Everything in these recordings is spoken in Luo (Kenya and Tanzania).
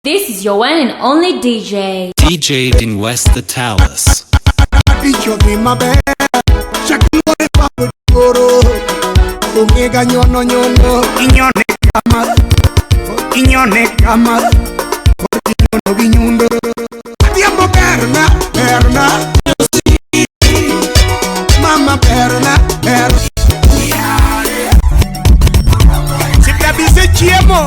This is your one and only DJ. DJ Din West the Talus. Inyone kama inyono ginyundo Tiempo berna berna Mama berna berna Sipia chiemo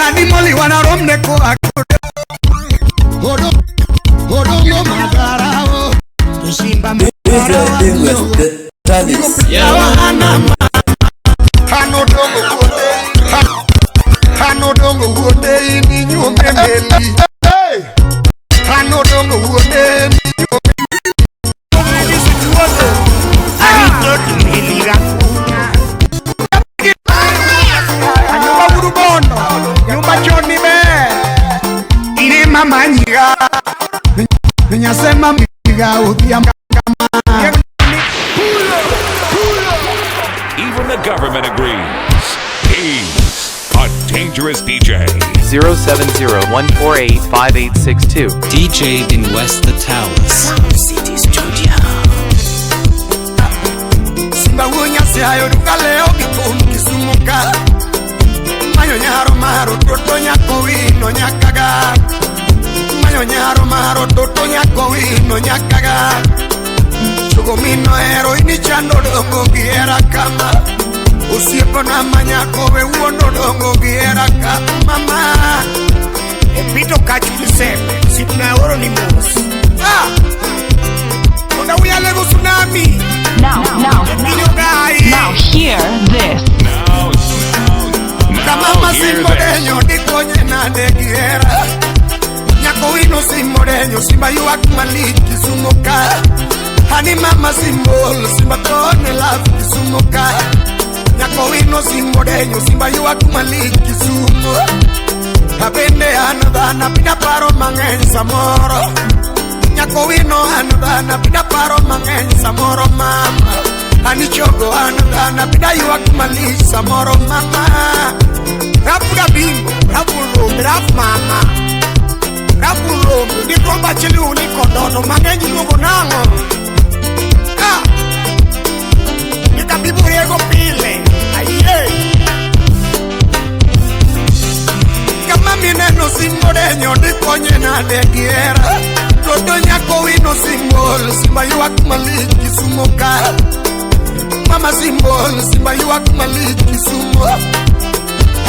Animali wanaromne ko akode Odongo magarao Simba Hano dongo wuonde ni nyume meli. Hano dongo wuonde ni nyume. Anyumba urubondo, nyumba choni me. Ine mama nyiga. Nyasema miga udhiam. Even the government agrees. He's a dangerous DJ. 070-148-5862. DJ Din West the Talus. City Studio. Simba wunya siayo duka leo gikum kisumuka. Mayo nyaro maro toto nyako wino nyakaga. Mayo nyaro maro toto nyako wino nyakaga. Chugo mino ero ini chando dongo giera kama. Usiepo na manyako we wuondo dongo giera kama mama. Epito kachulisepe sipna oro ni mos. Ah! Onda uyalego tsunami. Now, now, now, hear this. Now, Kama hear this. simodenyo dikonye nade giera. Nyako wino simodenyo simba ywak malich Kisumu ka. Hani mama simbol simba tone love Kisumu ka. Nyako wino simodenyo simba ywak malich Kisumu. Abende an dhana pida paro mang'eny samoro. Nyako wino an dhana pida paro mang'eny samoro mama. Ani chogo an dhana pida ywak malich samoro mama. Rapuda bimbo, rapulo, rap mama. Rapulo, di romba chili uni kodono mang'eny luongo nang'o. Ah! Nikabibu riego pile. Aye. Kama mineno simodenyo dikonye nade giera. Toto nyako wino simbol simba ywak malich Kisumu ka. Mama simbol simba ywak malich Kisumu.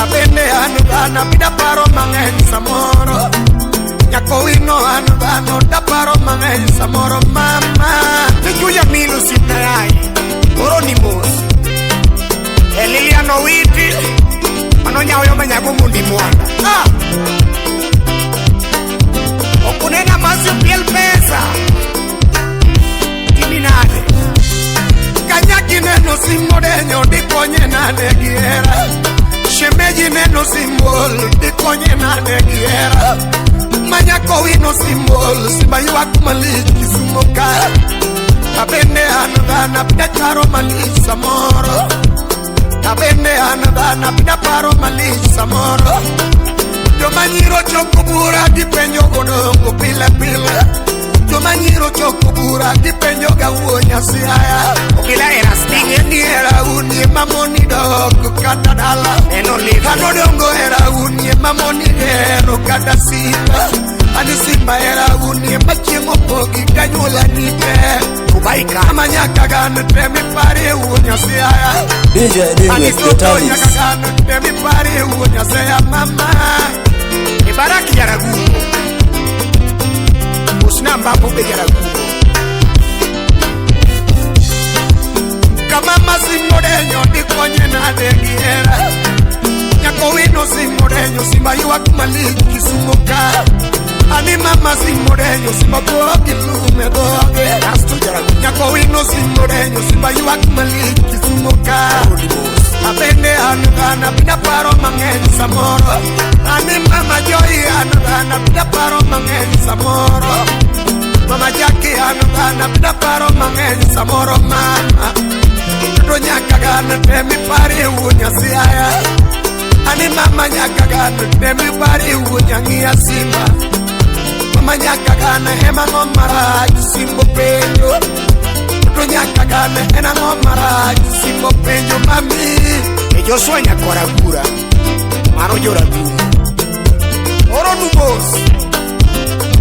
Abende an dhana pida paro mang'eny samoro. Nyako wino an dhano da paro mang'eny samoro mama. Nichuya milo sipnayai oro ni mos. Eliliano witi mano nyawo manyago mundi mwanda. Ah! Okunena masio piel pesa. Timi nade. Kanyaki neno simodenyo dikonye nade giera. Shemeji neno simbol dikonye nade giera. Manyako wino simbol simba ywak malich Kisumu ka. Abende an dhana pida charo malich samoro. Abende an dhana pida paro malich samoro. Joma nyiro choko bura gipenjo godongo pile pile. Joma nyiro choko bura gipenjo ga wuo Nyasaye. Obila era stinge ni era unie mamoni dok kata dala. Neno live. Ano dongo era unie mamoni gero kata simba. Ani simba era unie machiemo pogi kanyuola nite. Kubaika ama nyaka gan temi pare wuo Nyasaye. DJ Din Ani West the toto Talus. nyaka gan temi pare wuo Nyasaye mama. Ibaraki yaragumo. Usna mbapo be yaragumo. Kama masimodenyo dikonye nade giera. Nyako wino simodenyo simba ywak malich Kisumu ka. Ani mama simodenyo simba pogi lume dhoge. Nyako wino simodenyo simba ywak malich Kisumu ka. Abende an dhana pida paro mang'eny samoro. Ani mama joy an dhana pida paro mang'eny samoro. Mama Jackie an dhano abida paro mang'eny samoro mama. To nyaka gan temi parie wuo Nyasiaya. Ani mama nyaka gan temi parie wuo nyang'iya Simba. Mama nyaka gan ema ang'o marach Simbo penjo. To nyaka gan en ang'o marach Simbo penjo mami. E Joshua nyakwar Agura, mano joragumo. Oro nu mos.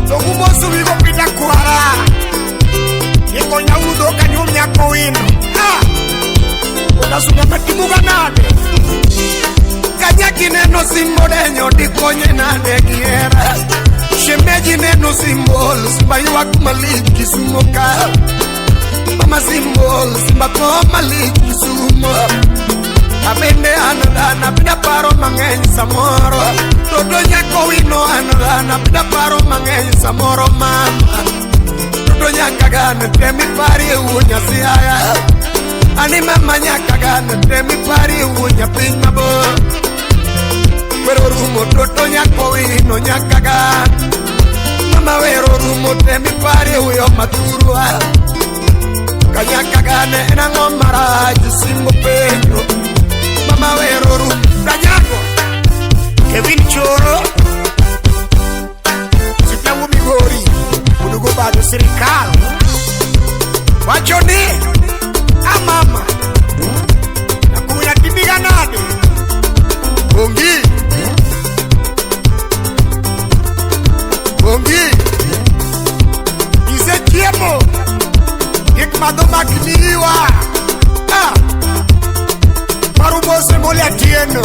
To gumosu wigo pita kwara. Ikonya udo kanyuom nyako wino. Ha! Odasunya matimuga nade. Kanyaki neno Simbo denyo dikonye nade gi hera. Shemeji neno Simbo Simba ywak malich Kisumo ka. Mama Simbo Simba tho malich Kisumo. Abende an dhano abida paro mang'eny samoro. Toto nyako wino an dhano abida paro mang'eny samoro mama. Toto nyaka gan temi parie wuo Nyasiaya. Ani mama nyaka gan temi parie wuo nyapiny mabor. Wero rumo toto nyako wino nyaka gan. Mama wero rumo temi parie wuo mathurwa. Kanyaka gan en ang'o marach Simbo penjo. Mama wero rumo Danyago. Kevin Choro. Siplangu Migori. Udugo bado sirikal. Wacho ni amama. Nakuya timiga nade. Bongi. Bongi. Isechiemo. Gik madho makniwa. Ah. Marumose mole atieno.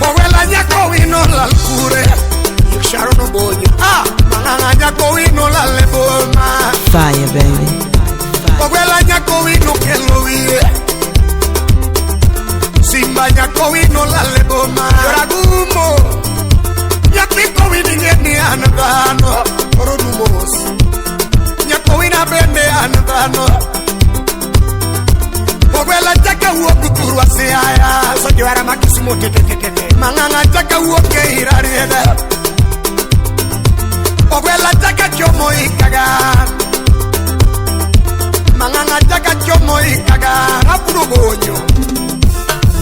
Owela nyako wino lal kure. Sharon Obonyo. Ah, mang'ang'a nyako wino lal e boma. Fire, baby. Ogwela nyako wino kelo wiye. Simba nyako wino lal e boma. Joragumo. Nyathi kowino ing'e ni an dhano. Koro dumos. Nyako wina bende an dhano. Ogwela chaka wuok thurwa Siaya. So johera ma Kisumo tetetetete. Mang'ang'a chaka wuok e Irarieda. Ogwela chaka chomo Ikagan. Mang'ang'a chaka chomo Ikagan. Aburo gonyo.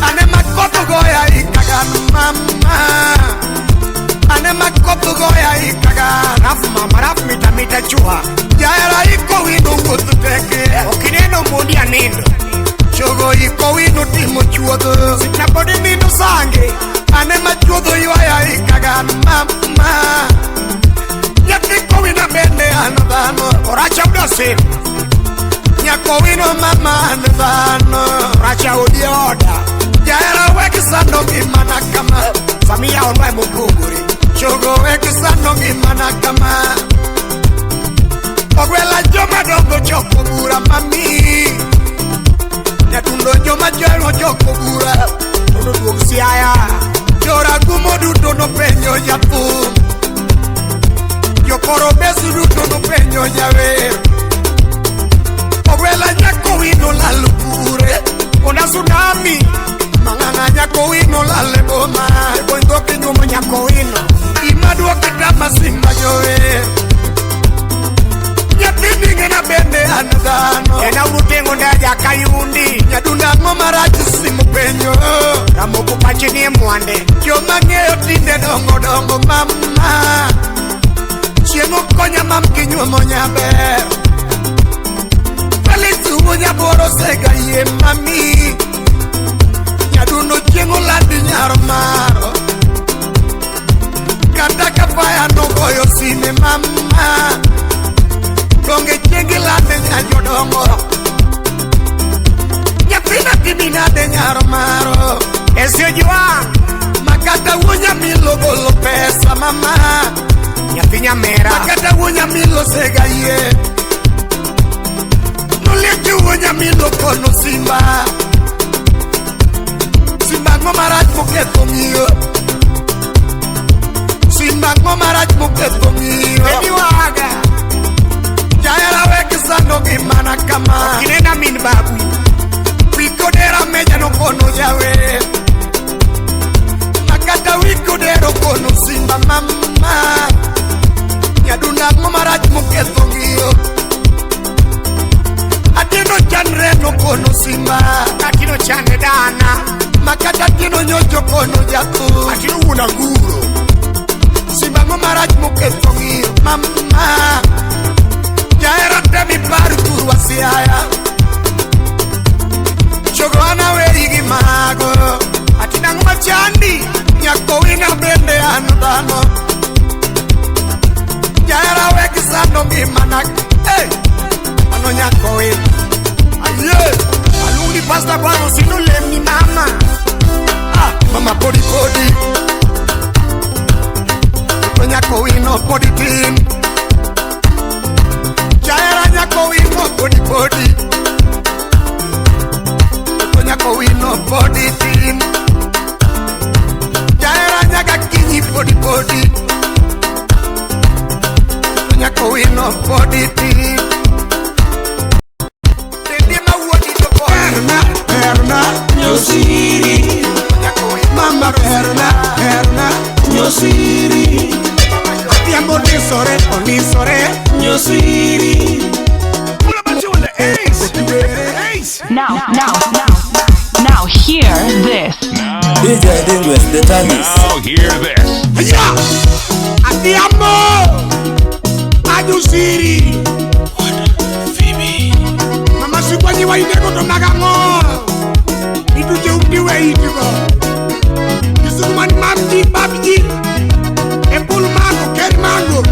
Ane makoth goya Ikagan mama. Ane makoth goya Ikagan. Raf mama raf mita mita chua. Jahera iko wino wuoth teke. Okineno mondi anindo. Chogo iko wino timo chuodho. Sitna pod nindo sange. Ane machuodho ywaya Ikagan mama. Nyathi kowino bende an dhano. Oracha udo sim. Nyako wino mama an dhano. Oracha odi oda. Jahera wek sando ngimana kama. Samia onwa mopogore. Chogo wek sando ngimana kama. Ogwela joma dongo choko bura mami. Nyatundo joma chwero choko bura. Mondo duog Siaya. Joragumo duto nopenjo jathum. Jokoro besu duto nopenjo jawer. Ogwela nyako wino lal kure. Ona tsunami. Mang'ang'a nyako wino lal e boma. Gony dhok inyuomo nyako wino. Gima duoke tama Simba jower. Nyathini ng'ena bende an dhano. En auru teng'o ndaja kayundi. Nyadunda ang'o marach Simbo penjo. Ramoko pache nie mwande. Joma ng'eyo tinde dongo dongo mama. Chieng' okonya mam kinyuomo nyaber. Felix wuo nyaboro osega yie mami. Nyadundo chieng' olandi nyar maro. Kata ka faya nogoyo sime mama. Donge chieng' ilande nya jodongo. Nyathina timi nade nyar maro. Esio jiwang'. Makata wuo nyamilo golo pesa mama. Nyathi nyamera. Makata wuo nyamilo sega yie. Nolieki wuo nyamilo kono Simba. Simba ang'o marach moketho ng'iyo. Simba ang'o marach moketho ng'iyo. Eni waga. Jahera wek sando ngimana kama. Okinena min babu. Wikodera meja nokono jawer. Makata wikodero kono Simba mama. Nyadunda Atino kono simba. Atino chande dana. Makata tino nyocho kono jaku. Atino wuon anguro. Simba mo marach moketho ng'iyo mama. Jahera temi par thurwa Siaya. Chogo an aweri gi mago. Atino ang'o machandi. Nyako wina bende an dhano. Jahera weg sando ngimana. Hey! Mano nyako wina. Aye! Aluongi pasta bwana osino lemni mama. Ah, mama podi podi. To nyako wino podi tin. Jahera nyako wino podi podi. To nyako wino podi tin. Jahera nyaka kinyi podi podi. To nyako wino podi tin. Tendi mawuodi to Berna, berna, Nyosiri, mama berna, berna. Nyosiri, Adhiambo nisore, onisore. Nyosiri. Now hear this. DJ Dingwes, the Talis. Now hear this. Ya! Adhiambo! Ajusiri! Mama sikwanyi waidego to magang'o. Ituche umdiwe itigo. Kisukuman mamji babji. Epul mango ker mango.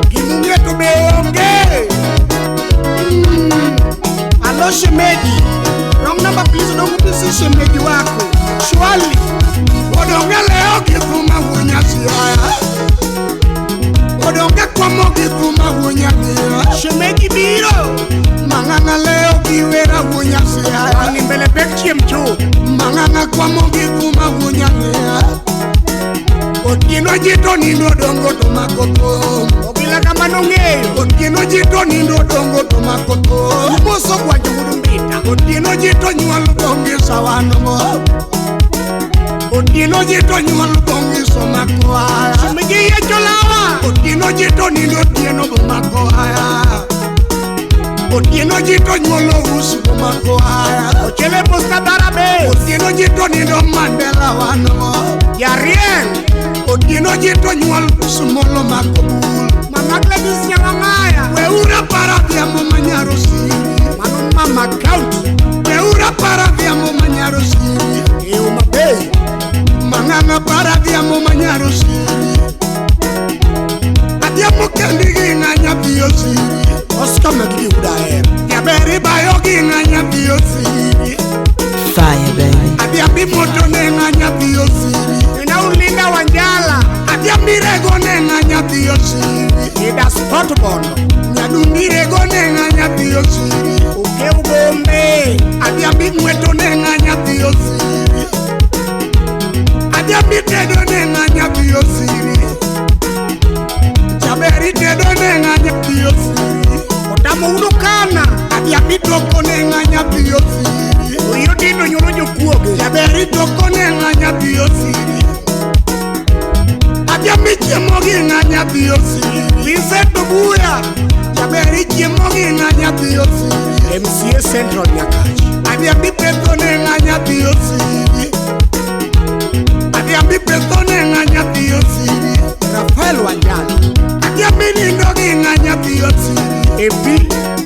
Gimung'e to be onge. Alo shemeji. Wrong number please don't please shemeji wako. Shwali. Odonge leo gi thuma wuo Siaya. Odonge kwamo gi thuma wuo Nyamira. Shemeji biro. Mang'ang'a leo gi wera wuo Siaya. Ani mbele pek chiem chuth. Mang'ang'a kwamo gi thuma wuo Nyamira. Otieno ji to nindo dongo to mako thum. Obila kama nong'eyo. Otieno ji to nindo dongo to mako thum. Umoso gwajo wuod mbita. Otieno ji to nyuol bongi sawano. Otieno ji to nyuol bongi somako aya. Shemeji yiecho lawa. Otieno ji to nindo otieno bomako aya. Otieno ji to nyuolo usu bomako aya. Ochele posta darabe. Otieno ji to nindo Mandela wano. Jarieng. Otieno ji to nyuol sumolo mako bul. Mama Gladys Nyawang'aya. Weura para dhiambo manyaro siri. Mano mama county. Weura para dhiambo manyaro siri. E Homa Bay. Mang'ang'a para dhiambo manyaro siri. Adhiambo kendi gi ng'a nyathi osiri. Oscar Magidi Udaer. Jaber ibayo gi ng'a nyathi osiri. Fire, baby. Adhiambo imoto ne ng'a nyathi osiri. Ina Ulinda Wanjala. Adhiambo irego ne ng'a nyathi osiri. Ida Sport Bondo. Nyadundi rego ne ng'a nyathi osiri. Okeu Gombe. Adhiambo ing'weto ne ng'a nyathi osiri. Adhiambo itedo ne ng'a nyathi osiri. Jaber itedo ne ng'a nyathi osiri. Otamo udo kana. Adhiambo itoko ne ng'a nyathi osiri. Oyo tindo nyoro jokuoge. Jaber itoko ne ng'a nyathi osiri. Adhiambo ichiemo gi ng'a nyathi osiri. Vincent Obuya. Jaber ichiemo gi ng'a nyathi osiri. MCA Central Nyakach. Adhiambo ipetho ne ng'a nyathi osiri. Adhiambo ipetho ne ng'a nyathi osiri. Rafael Wanjala. Adhiambo inindo gi ng'a nyathi osiri. MP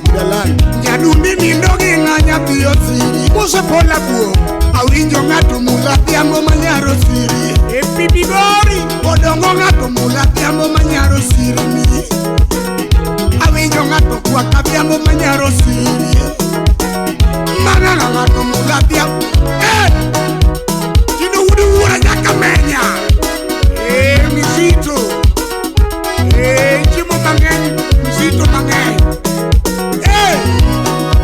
Budalani. Nyadundi nindo gi ng'a nyathi osiri. Musa Paul Abuo. Awinjo ng'ato mula dhiambo manyaro siri. MP Migori. Odongo ng'ato mula dhiambo manyaro siri ni. Awinjo ng'ato kwaka dhiambo manyaro siri. Mang'ang'a ng'ato mula dhiambo. Eh! Tino wuod wuora nyaka menya. Eh, mzito. Eh, chiemo mang'eny, mzito mang'eny. Eh,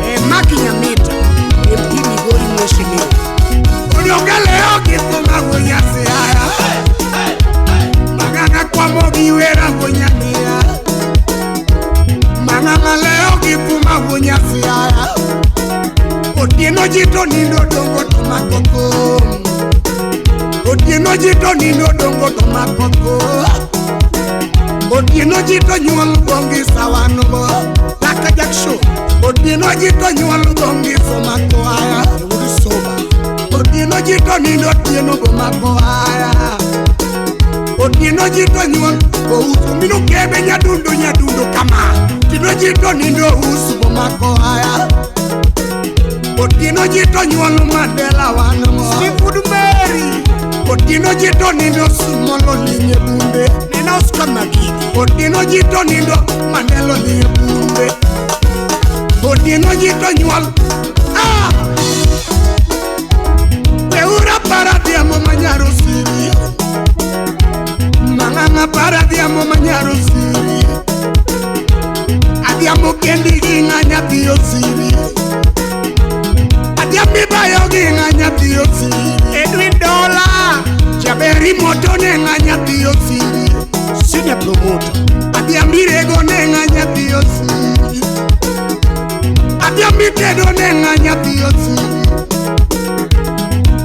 eh, Maki Nyamita. MP Migori Mheshimiwa. Odonge leo gi thuma wuo Siaya. Mang'ang'a kwamo gi wera wuo Nyamira. Mang'ang'a leo gi thuma wuo Siaya. Otieno ji to nindo dongo to mako thum. Otieno ji to nindo dongo to mako thum. Otieno ji to nyuol bongi sawano. Laka Jackson. Otieno Otieno jito nyuol gongiso makoaya. Otieno jito nindo otieno go makoaya. Otieno jito nyuol ouso mino kebe nyadundo nyadundo kama. Otieno jito nindo uso go makoaya. Otieno jito nyuol Mandela wanmo. Seafood Mary. Otieno jito nindo sumolo linye bunde. Nena Oscar Magidi. Otieno jito nindo Mandela linye bunde. Otieno jito nyuol. Ah! Eura para diamo manyaro siri. Manganga para diamo manyaro siri. Adiamo kendi gi ng'anya piyo siri. Adiamo ibayo gi ng'anya piyo siri. Edwin Dola. Jaberi moto ne ng'anya piyo siri. Senior promoter. Adiamo irego ne ng'anya piyo siri. Adiamo itedo ne ng'anya piyo siri.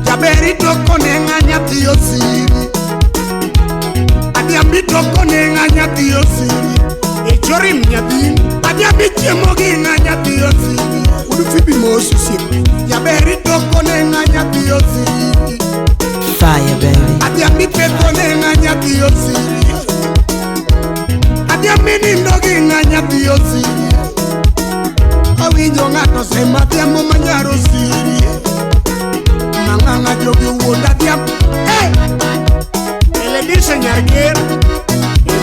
Jaberi toko ne ng'anya piyo siri. Adiamo itoko ne ng'anya piyo siri. Echorim nyadin. Adiamo ichiemo gi ng'anya piyo siri. Udu Fibi Mosi osiepe. Jaberi toko ne ng'anya piyo siri. Fire, baby. Adiamo ipetho ne ng'anya piyo siri. Adiamo inindo gi ng'anya piyo siri. Awinjo ng'ato sema adhiambo manyaro siri. Mang'ang'a jogi owuond adhiambo. Hey! Eledisha Nyarger.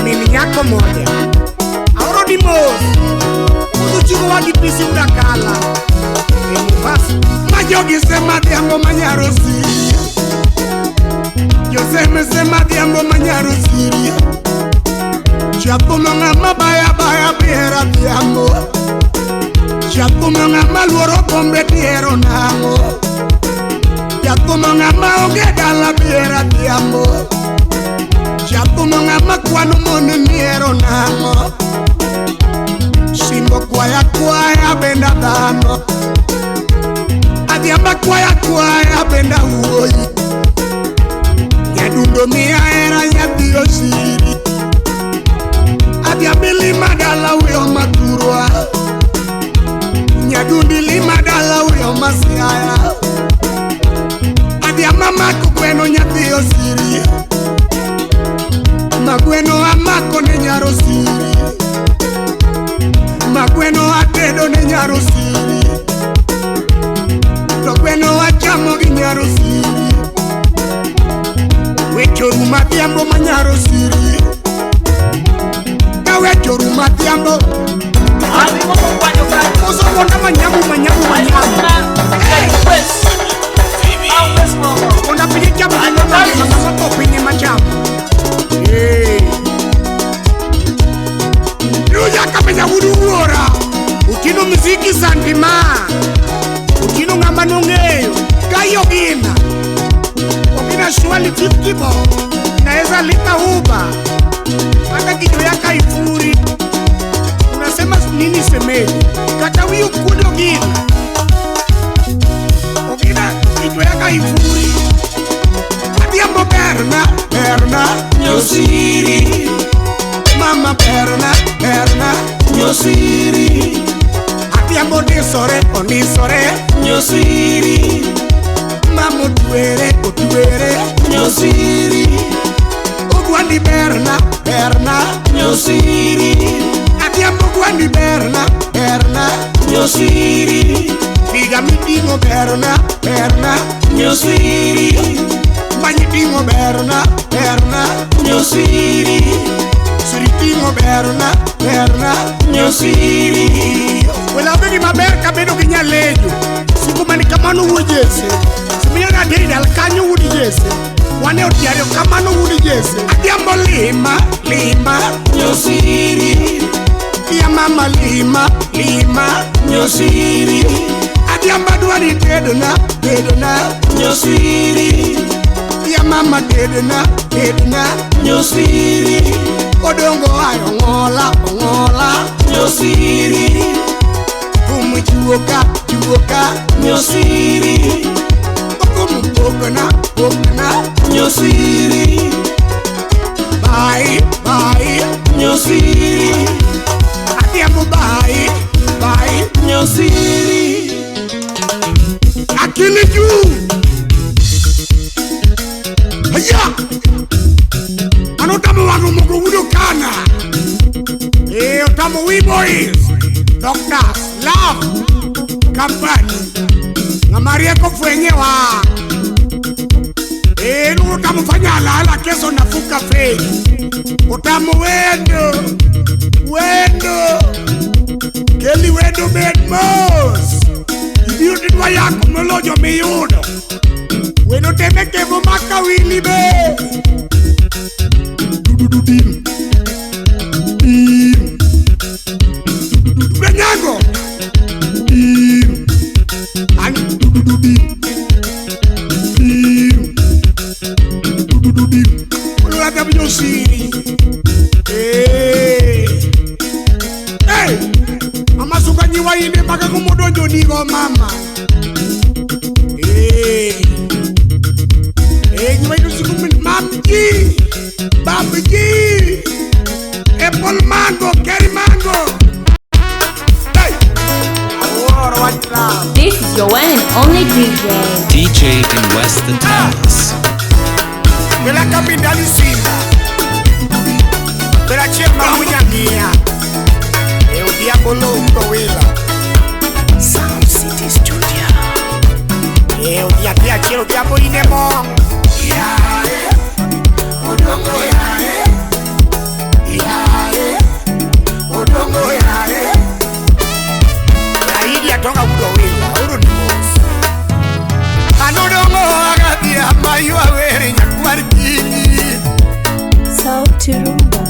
Min nyako moja. Aoro di mos. Uduchigo wagi pisi udakala. E Mombasa. Ma jogi sema adhiambo manyaro siri. Joseme sema adhiambo manyaro siri. Japumo ng'ama baya baya biero adhiambo. Japumo ng'ama luoro bombe biero nang'o. Japumo ng'ama onge dala biero adhiambo. Japumo ng'ama kwano mon miero nang'o. Simbo kwaya kwaya benda dhano. Adhiambo kwaya kwaya benda wuoyi. Nyadundo miya hera nyathi osiri. Adhiambo lima dala uyo mathurwa. Nyadundi lima dala uyo masiaya. Adhiambo amako gweno nyathi osiri. Magweno amako ne nyaro siri. Magweno atedo ne nyaro siri. To gweno achamo gi nyaro siri. Wecho rumo adhiambo manyaro siri. Ka wecho rumo adhiambo. Uso wona manyamu manyamu manyamu. Ona pinye chamo mama to pinye machamo. Eh. Luya kamenya wudu wuora. Utino muziki sandima. Utino ng'ama nong'eyo. Kai Ogina. Ogina surely 50 bob. Naweza lipa Uber. Hata kichwa yako haifuri. Unasema nini semeji? Kata huyu kudo Ogina. Ogina kichwa yako haifuri. Adhiambo berna berna Nyosiri. Mama berna berna Nyosiri. Adhiambo disore onisore Nyosiri. Mama otwere otwere Nyosiri. Ogwandi berna berna Nyosiri. Adhiambo ogwandi berna berna Nyosiri. Diga miting'o berna berna Nyosiri. Manyi ting'o berna berna Nyosiri. Siri ting'o berna berna Nyosiri. Wela obedi maber kabedo gi nyalejo. Siku mani kamano wuo Jesse. Simiyo na deri dal kanyo wuod Jesse. Wane otiario kamano wuod Jesse. Adhiambo lima lima Nyosiri. Ya mama lima lima Nyosiri. Adhiambo adwani tedona tedona Nyosiri. Ya mama tedona tedona Nyosiri. Odongo ayo ong'ola ong'ola Nyosiri. Kum juoka juoka Nyosiri. Kum pokna pokna Nyosiri. Bye bye Nyosiri. Adhiambo bye bye Nyosiri. Akili juu. Haya. Anotamo wangu mugugudu kana. Otamo we boys. Doctors, love, company. Ngamarie kofwenyewa. Utamu fanya lala keso nafuka fei. Utamu wendo. Wendo. Kelly wendo bed mos. Ibiuti dwa yako molojo miyudo. Wendo teme kevo maka wili be. Dududu dim. Dim. Dududu benyango. Dim. Ani dududu dim. Dim. Dududu dim. Olora tabu siri. Hey. Hey. Mama suka nyiwa inde mpaka kumodonjo nigo mama. Hey. Hey, nyiwa inde siku mamji. Babji. Apple mango, carry mango. Hey. This is your one and only DJ. DJ in Western Palace. Bela kapindali simba. Bela chema munyangia. Eu diabolo utowela. Sound City Studio. Eu dia dia chelo diabo inemo. Yae. Odongo yae. Yae. Odongo yae. Raidi atonga utowela. Uru ni boss. Anodongo agadia mayu awere nyakwar kinyi. Sauti Rumba.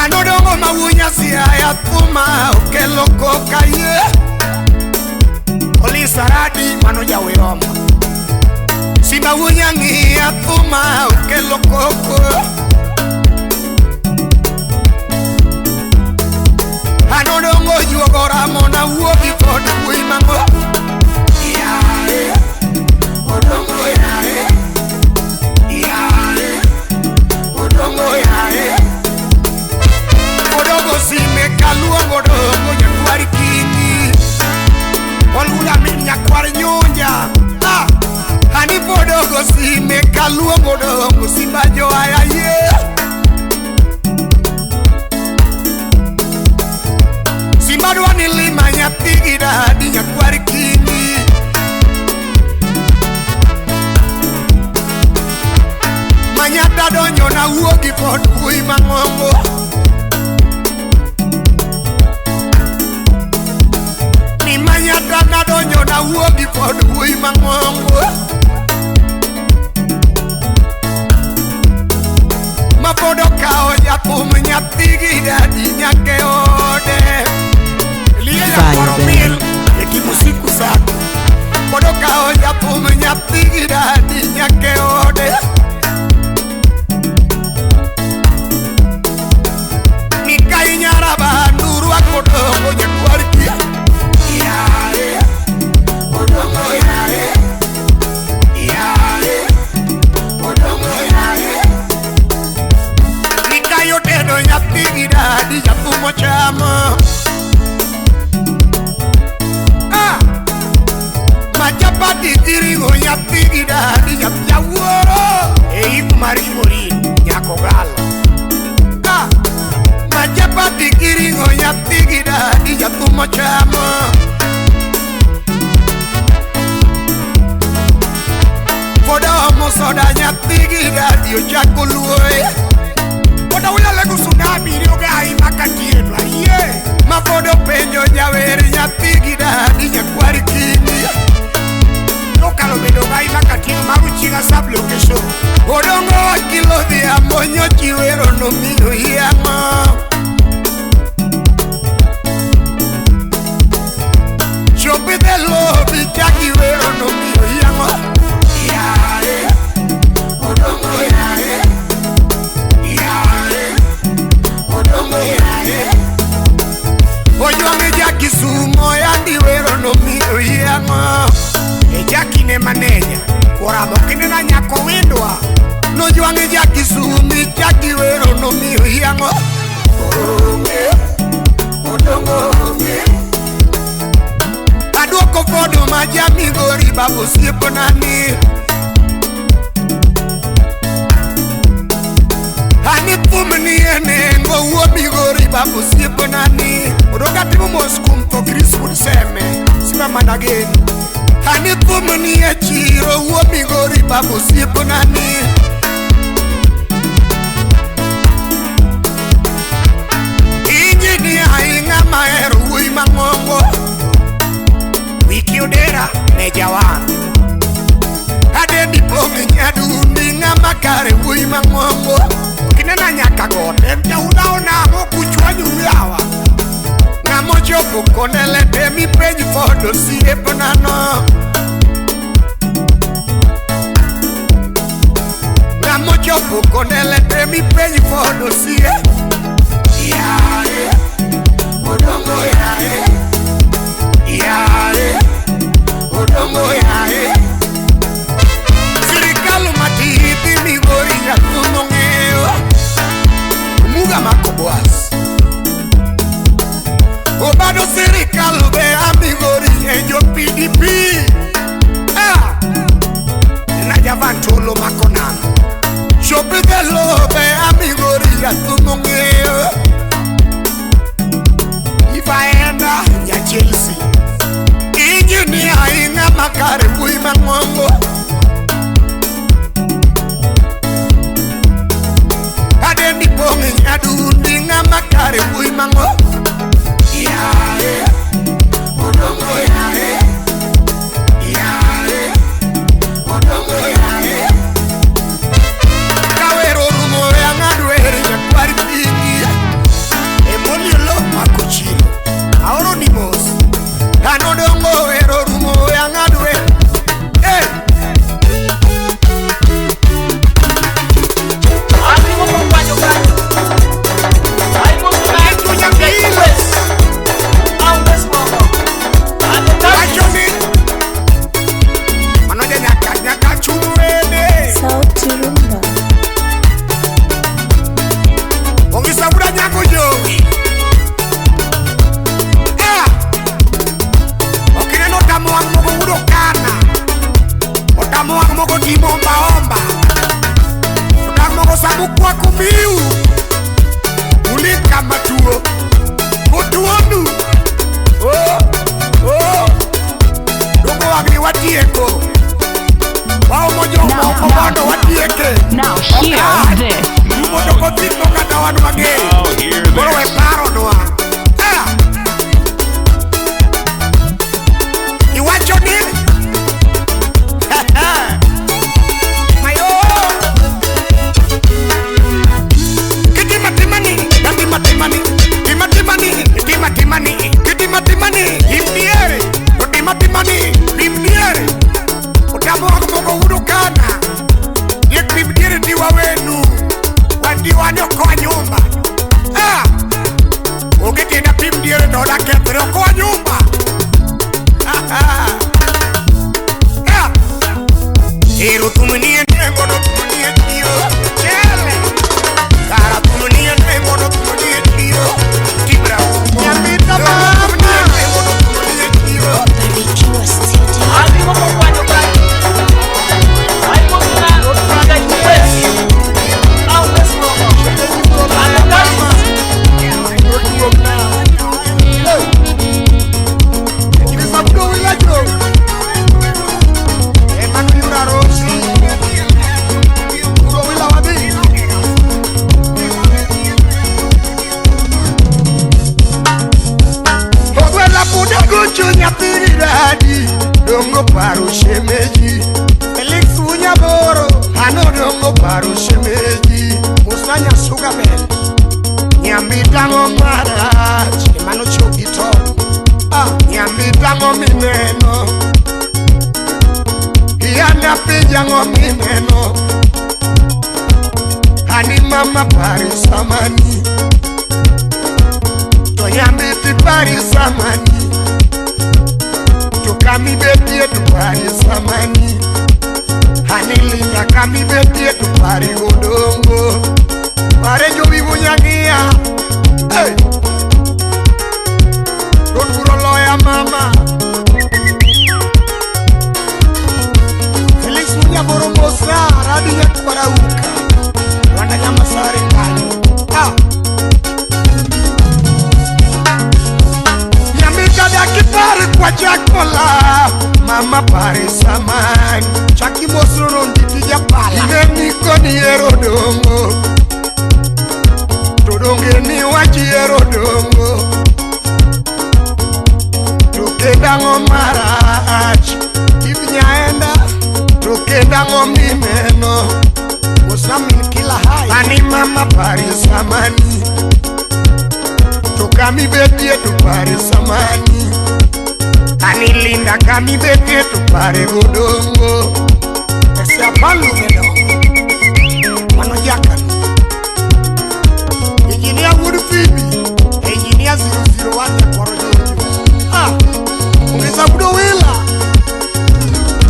Anodongo mawunya siaya thuma okelo koka ye. Olisaradi mano jaweroma. Simba wunya ng'iya thuma okelo koko. Anodongo juogo ramona wuogi kod wuoyi mang'o. Yae, odongo yae. Yae, odongo yae. Odongo sime kaluongo odongo nyakwar kingi. Olula min nyakwar nyunja. Ah, ani podongo sime kaluongo odongo simba joaya ye. Simba dwa ni lima nyathi gi dadi nyakwar kingi. Manyata donjo na wuogi pod wuoyi mang'ongo. Ni manyata na donjo na wuogi pod wuoyi mang'ongo. Ma pod okawo jathum nyathi gi dadi nyaka e ode. Liye Fire, nyakwar baby. omil e kimusiku sako. Pod okawo jathum nyathi gi dadi nyaka e ode. Mikai nyaraba nurwako odongo nyakwar kia. Yae, odongo yae. Yae, odongo yae. Mikai otedo nyathi gi dadi jathum ochamo. Ah, ma chapati gi ring'o nyathi gi dadi nyathi jawuoro. E ik mar Imorin nyako galo. Ah, ma chapati gi ring'o nyathi gi dadi jathum ochamo. Pod omo soda nyathi gi dadi ochako luoe. Pod awilo lego tsunami rioga aima katieno ayie. Ma pod openjo jawer nyathi gi dadi nyakwar kingi. Nokalo bedo ga aima katieno mar Uchiga sub location. Odongo wakilo dhiambo nyochi wero nomiyo yamo. Chopi the lobi chaki wero nomiyo yamo. Yae, odongo yae. Yae, odongo yae. Ojwang'e ja Kisumo yandi wero nomiyo yamo. E Jaki ne maneja. Oramo kinena nyako windwa. Nojwang'e ja Kisumu chaki wero nomiyo yamo. Onge, odongo onge. Aduoko pod ma Migori babu siponani. Ani pumni ene ngo Migori babu siponani. Odoga timo moskum to Chris would seme. Sima manageni. Ani pumni e chiro wo Migori babu siponani. Injinia inga maeru ui mangongo. Wiki odera mejawan. Adendi pongi nyadundi ngama kare ui mangongo. Kinena nyaka gote mta unaona mokuchwanyu yawa. Ngamo chopo konele temi penj fodo sieponano. Ngamo chopo konele temi penj fodo sie. Yae, odongo yae. Yae, odongo yae. Sirikal matiti Migori nyakuno ng'eyo. Muga makoboas. Obado sirikal be amigori e jo PDP. Ah, na javan tolo makonano. Chopigelo be amigori nyakuno ng'eyo. Ifaenda ya Chelsea. Injinia inga makare bui mangongo. Adendi pongi nyadundi nga makare bui mangongo. Yae, odongo yae. Yae, odongo yae. Kawero rumo ya ngadwere nyakwari pingi. Emoliolo makuchilo. Aoro ni mos. Anodongo ero rumo ya ngadwere. Eh! Sauti Rumba. Ongisabura nyako jowi. Ah! Okineno tamo wang' mogo wudo kana. Otamo wang' mogo timo omba omba. Otamo mogo samukwa kumiu. Ulika matuo. Otuonu. Oh! Oh! Dongo wang'ni watieko. Waomo jomoko mondo watieke. Now hear this. Mondo kothiko kata wan mang'eny. Now hear Koro we this. paronwa. Ah! Iwacho ni Mayo. Kitima timani, datima timani, tima timani, tima timani, kitima timani, imdiere, tima timani, imdiere. Otamo wang' mogo wudo kana. Diek pimdiere diwa wenu. Wandiwani okoa nyumba. Ah! Onge tienda pim diere to oda kethre okoa nyumba. Ah! Ero tumnie nengo no tumnie tio. Chele. Kara tumnie nengo no tumnie tio. Tibra umo. Nyamita mama. Nengo no tumnie tio. Barikiwa Studio. Dongo paro shemeji Felix Unyaboro. Ano dongo paro shemeji Musanya Sugar Bell. Nyambitango marach Emano Chokito. Ah, nyambitango mineno. Yana pijango mineno. Hani mama pari samani. To nyambiti pari samani. To kami betie to pari samani. Hani linda kami betie to pari odongo. Pare jowi bunyangia. Hey! Roduro loya mama. Pokwachakola mama pare samani Chaki mosrono nditija pala. Ing'e ni koni ero dongo to donge ni wach ero dongo to kendo ang'o marach If nyaenda to kendo ang'o mineno Osamin kila hai. Ani mama pare samani to kamibetie to pare samani ani linda kamibetie to pare godongo Ese apalu medo. Mano jakan. Engineer Wood Phoebe. Engineer 001 ya kwaro jojo. Ah. Ongeza budo wila.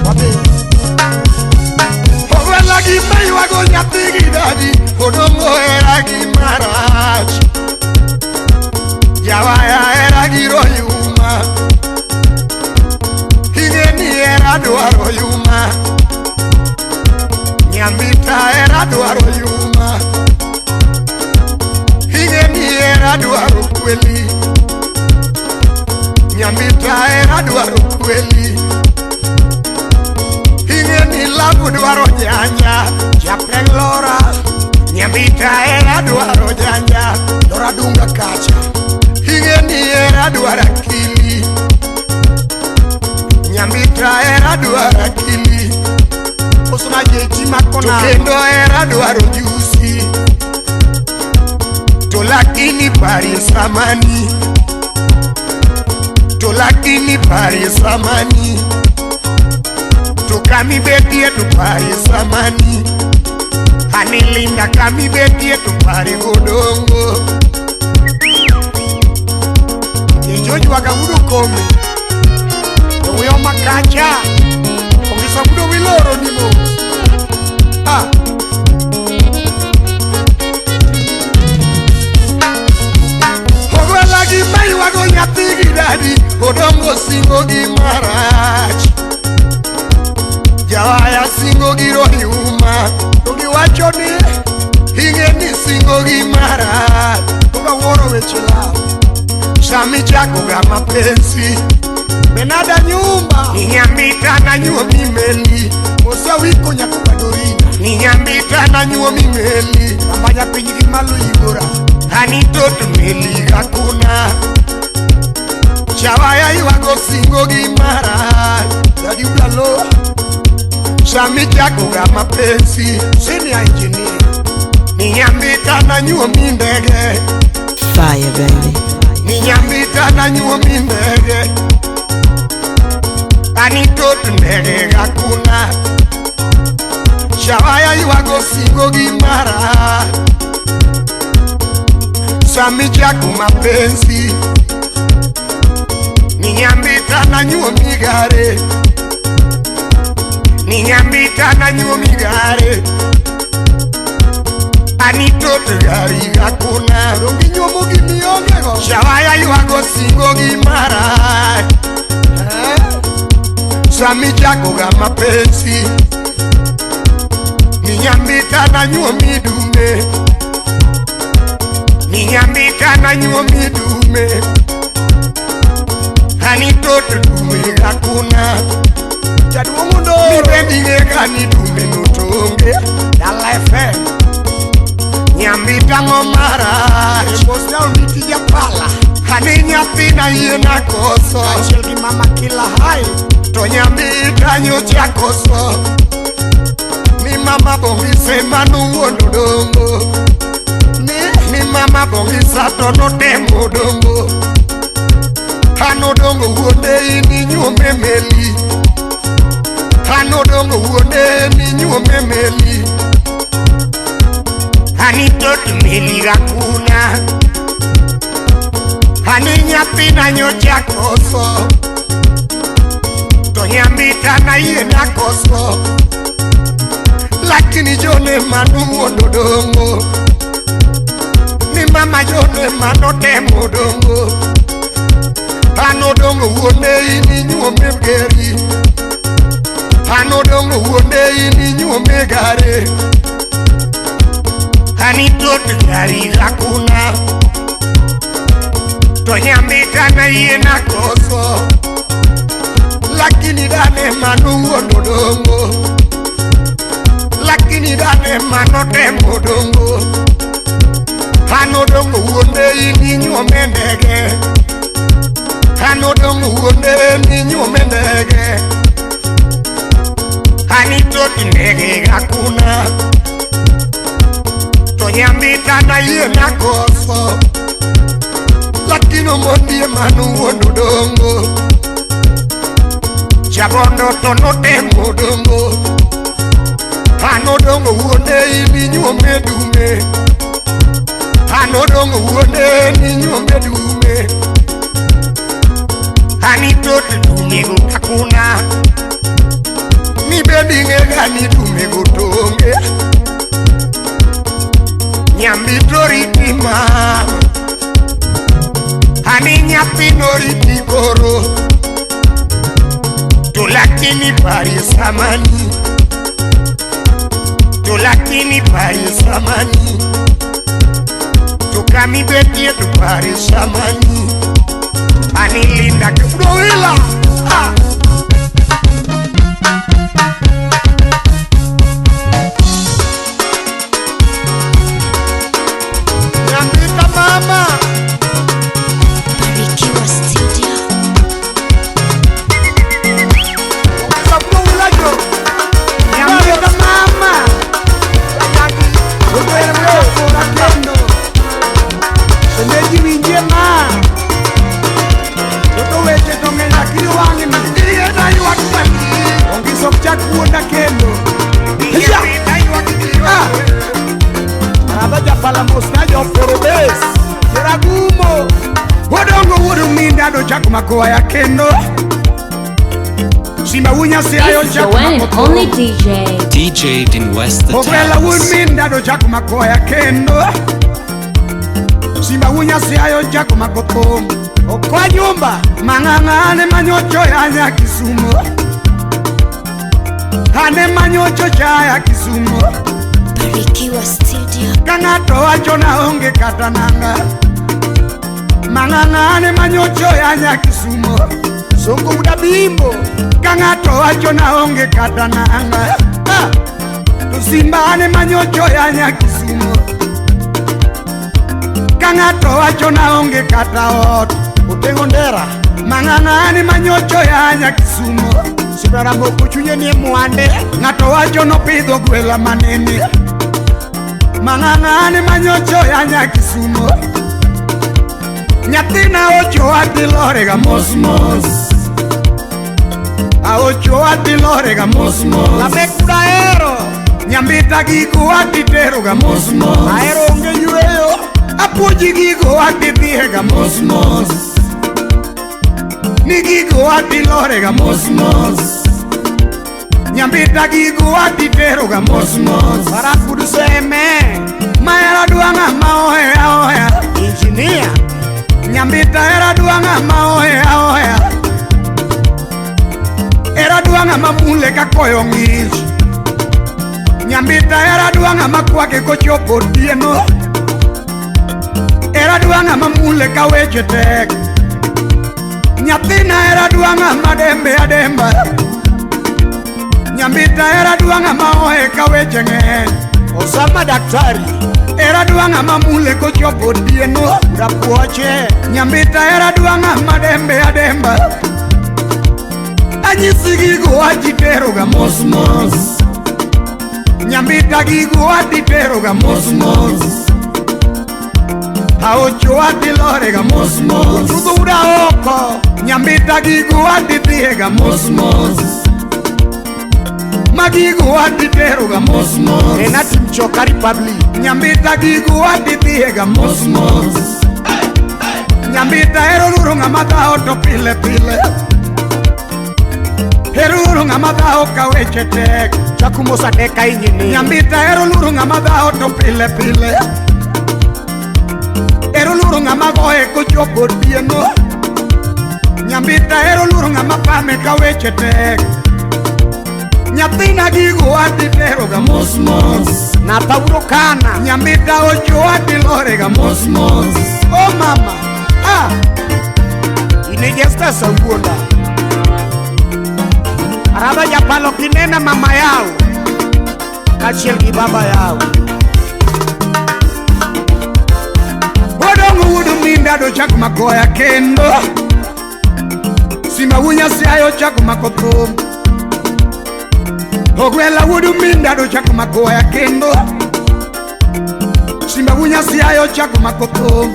Wabe. Owela gi maywago nyathi gi dadi odongo hera gi marach jawaya hera gi royuma ing'e ni hera dwaro yuma nyambita hera dwaro yuma ing'e ni hera dwaro kweli nyambita hera dwaro kweli ing'e ni labu dwaro janja Japeng Lora. Nyambita hera dwaro janja Lora dunga kacha. Ing'e ni hera dwaro akili Nyambita hera dwaro akili Osuna JT To Makona. kendo hera dwaro jusi To lakini parie samani To lakini parie samani To kamibetie to parie samani Anilinda kamibetie to parie godongo Jejoji wagabudo kome. Oyo makacha. Ongeza budo wiloro nimo. Ah. Ogwela gi maywago nyathi gi dadi Odongo singo gi marach Jawaya singo gi royuma To giwacho ni Ing'e ni singo gi marach Toga wuoro weche law. Sami chako ga mapenzi Benada nyumba. Ni nyambita na nyuomi meli Mosa wiko nyako badorina. Ni nyambita na nyuomi meli Rambanya piny gi malo igora. Ani tot meli gakuna Jawaya ywago singo gi marach Dadi ulalo. Sami chako ga mapenzi Senior engineer. Ni nyambita na nyuomi ndege Fire, baby. Ni nyambita na nyuomi ndege Ani tot ndege gakuna Jawaya ywago singo gi marach Sami chako mapenzi Ni nyambita na nyuomi gare Ni nyambita na nyuomi gare Ani tot gari gakuna Dongi nyuomo gi mionge go. Jawaya ywago singo gi marach Eh? Sami chako ga mapenzi Ni nyambita na nyuomi dume Ni nyambita na nyuomi dume Ani tot dume gakuna Jaduong' Ondoro. Mibending'e ga ni dume notonge Dala FM. Nyambita ng'o marach Mosna onditi pala. Ani nyathina yie nakoso Achiel gi mama kila hai. To nyambita nyocha koso Ni mama bongise manuwuon odongo Ni Ni mama bongisa to notemo odongo An odongo wuonde in inyuome meli An odongo wuonde in inyuome meli Ani tot meli gakuna Ani nyathina nyocha koso To nyambita na yie nakoso Lakini jone manuwuondo dongo Ni mama jone manotemo dongo An odongo wuonde in inyuome geri An odongo wuonde in inyuome gare Ani tot gari gakuna To nyambita na yie nakoso Lakini dane manu odongo. Lakini dane mano temo dongo. Ano dongo wuonde ini nyuome ndege. Ano dongo wuonde ni nyuome ndege. Ani to ndege hakuna. To nyambita na yie nakoso. Lakini omondi manu wuondo dongo. Jabondo to notemo dongo. Ano dongo wuonde ini nyuome dume. Ano dongo wuonde ni nyuome dume. Ani to dume go hakuna. Ni bendi ng'ega ni dume go tonge. Nyambi to riti ma. Ani nyathi noriti koro. To lakini pari samani. To lakini pari samani. To kami betie to pari samani. Ani linda kufroila. Ah. Nyambita mama. Barikiwa Studio. Nyambita mama. Shemeji winjie ma. Toto weche to ng'eny lakini wang'ni. Ongiso ok chak wuonda kendo. Ah. Aradha japala mos na joforo bes. Jeragumo. Odongo wuod minda do chako makoya kendo. Simba wunya si ayo This is the chako one and mako. only DJ. DJ in West the Ogwela wuod Towns. minda do chako makoya kendo. Simba wunya si ayo chako mako thum. Okwa nyumba. Mang'ang'ane manyocho ya Kisumo. Ane manyocho chaya Kisumo. Barikiwa Studio. Ka ng'ato wacho na onge kata nanga. Mang'ang'ane manyocho ya Kisumo. Songo uda bimbo. Ka ng'ato wacho na onge kata nanga. Ah! To Simba ane manyocho ya Kisumo. Ka ng'ato wacho na onge kata ot. Otengo ndera. Mang'ang'ane manyocho ya Kisumo. Sibaramoko chunye nie mwande. Ng'ato wacho nopidho gwela manene. Mang'ang'ane manyocho ya Kisumo. Nyathina ocho adhi lorega mos mos. Aocho adhi lorega mos mos. Lamek ahero. Nyambita gigo adhi teroga mos mos. Ahero onge yweyo. Apuonji gigo adhi dhiega mos mos. Ni gigo adhi lorega mos mos. Nyambita gigo adhi teroga mos mos. Barafud seme. Mahera dwang'a ma oheya oheya. Engineer. Nyambita era dwang'a ma oheya oheya. Era dwang'a ma mule ka koyo ng'ich. Nyambita era dwang'a ma kwake kochopo otieno. Era dwang'a ma mule ka weche tek. Nyathina era dwang'a ma dembe ademba. Nyambita era dwang'a ma ohe ka weche ng'eny. Osama daktari. Era dwang'a ma mule kochopo otieno. Rapuoche. Nyambita era dwang'a ma dembe ademba. Anyisi gigo adhi teroga mos mos. Nyambita gigo adhi teroga mos mos. Aocho adhi lorega mos mos. Tudho uda oko. Nyambita gigo adhi dhiega mos mos. Magigo adhi teroga mos mos. Enati mchoka Republic. Nyambita gigo adhi dhiega mos mos. Nyambita ero luro ng'ama dhawo to pile pile. Ero luro ng'ama dhawo ka weche tek. Chakumosa deka engineer. Nyambita ero luro ng'ama dhawo to pile pile. Ero luro ng'ama goye kochopo otieno. Nyambita ero luro ng'ama pame ka weche tek. Nyathina gigo adhi teroga mos mos. Napauro kana. Nyambita ocho adhi lorega mos mos. Oh mama, ah. Inejesta sawuonda. Araba japalo kinena mama yao kaachiel gi baba yao. Odong' wuod minda dochak makoya kendo. Simba wunya siayo chak mako thum. Ogwela wuod minda dochak makoya kendo. Simba wunya siayo chak mako thum.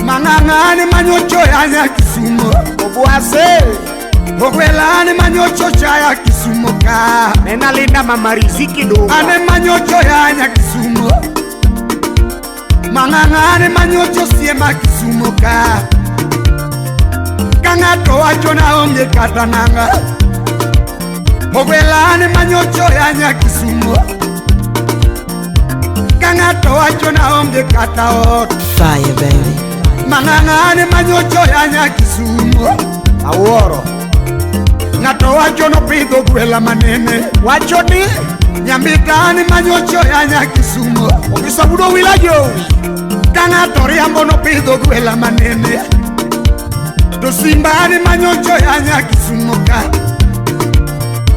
Mang'ang'ane manyocho yanya Kisumo. Obwase. Ogwela ane manyocho chaya Kisumo ka. Nena linda mama Riziki Dunga. Ane manyocho yanya Kisumo. Mang'ang'ane manyocho siema Kisumo ka. Ka ng'ato wacho na onge kata nanga. Ogwela ane manyocho yanya Kisumo. Ka ng'ato wacho na onge kata ot. Fire, baby. Mang'ang'ane manyocho yanya Kisumo. Awuoro. Ng'ato wacho nopidho gwela manene. Wacho ni Nyambita ane manyocho yanya Kisumo. Ogisa budo wila jowi. Ka ng'ato riambo nopidho gwela manene. To simba ane manyocho yanya Kisumo ka.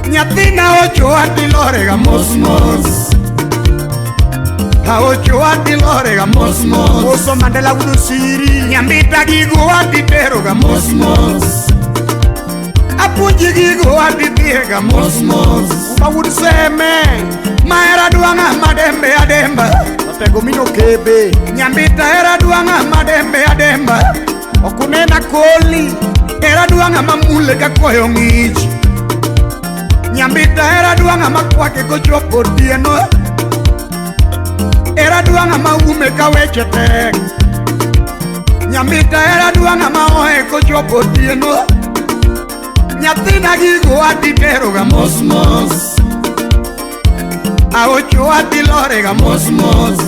Nyathina ochoa tilorega mos mos. Aochoa tilorega mos mos. Oso Mandela wudo siri. Nyambita gigo atiteroga mos mos. Apuonji gigo atithiega mos mos. Uma wuod seme. Mahera dwang'a madembe ademba. Otego mino kebe. Nyambita hera dwang'a madembe ademba. Okunena koli. Hera dwang'a mamule ka koyo ng'ich. Nyambita hera dwang'a makwake kochopo otieno. Hera dwang'a maume ka weche tek. Nyambita hera dwang'a maoe kochopo otieno. Nyathina gigo atiteroga mos mos. Aocho atilorega mos mos.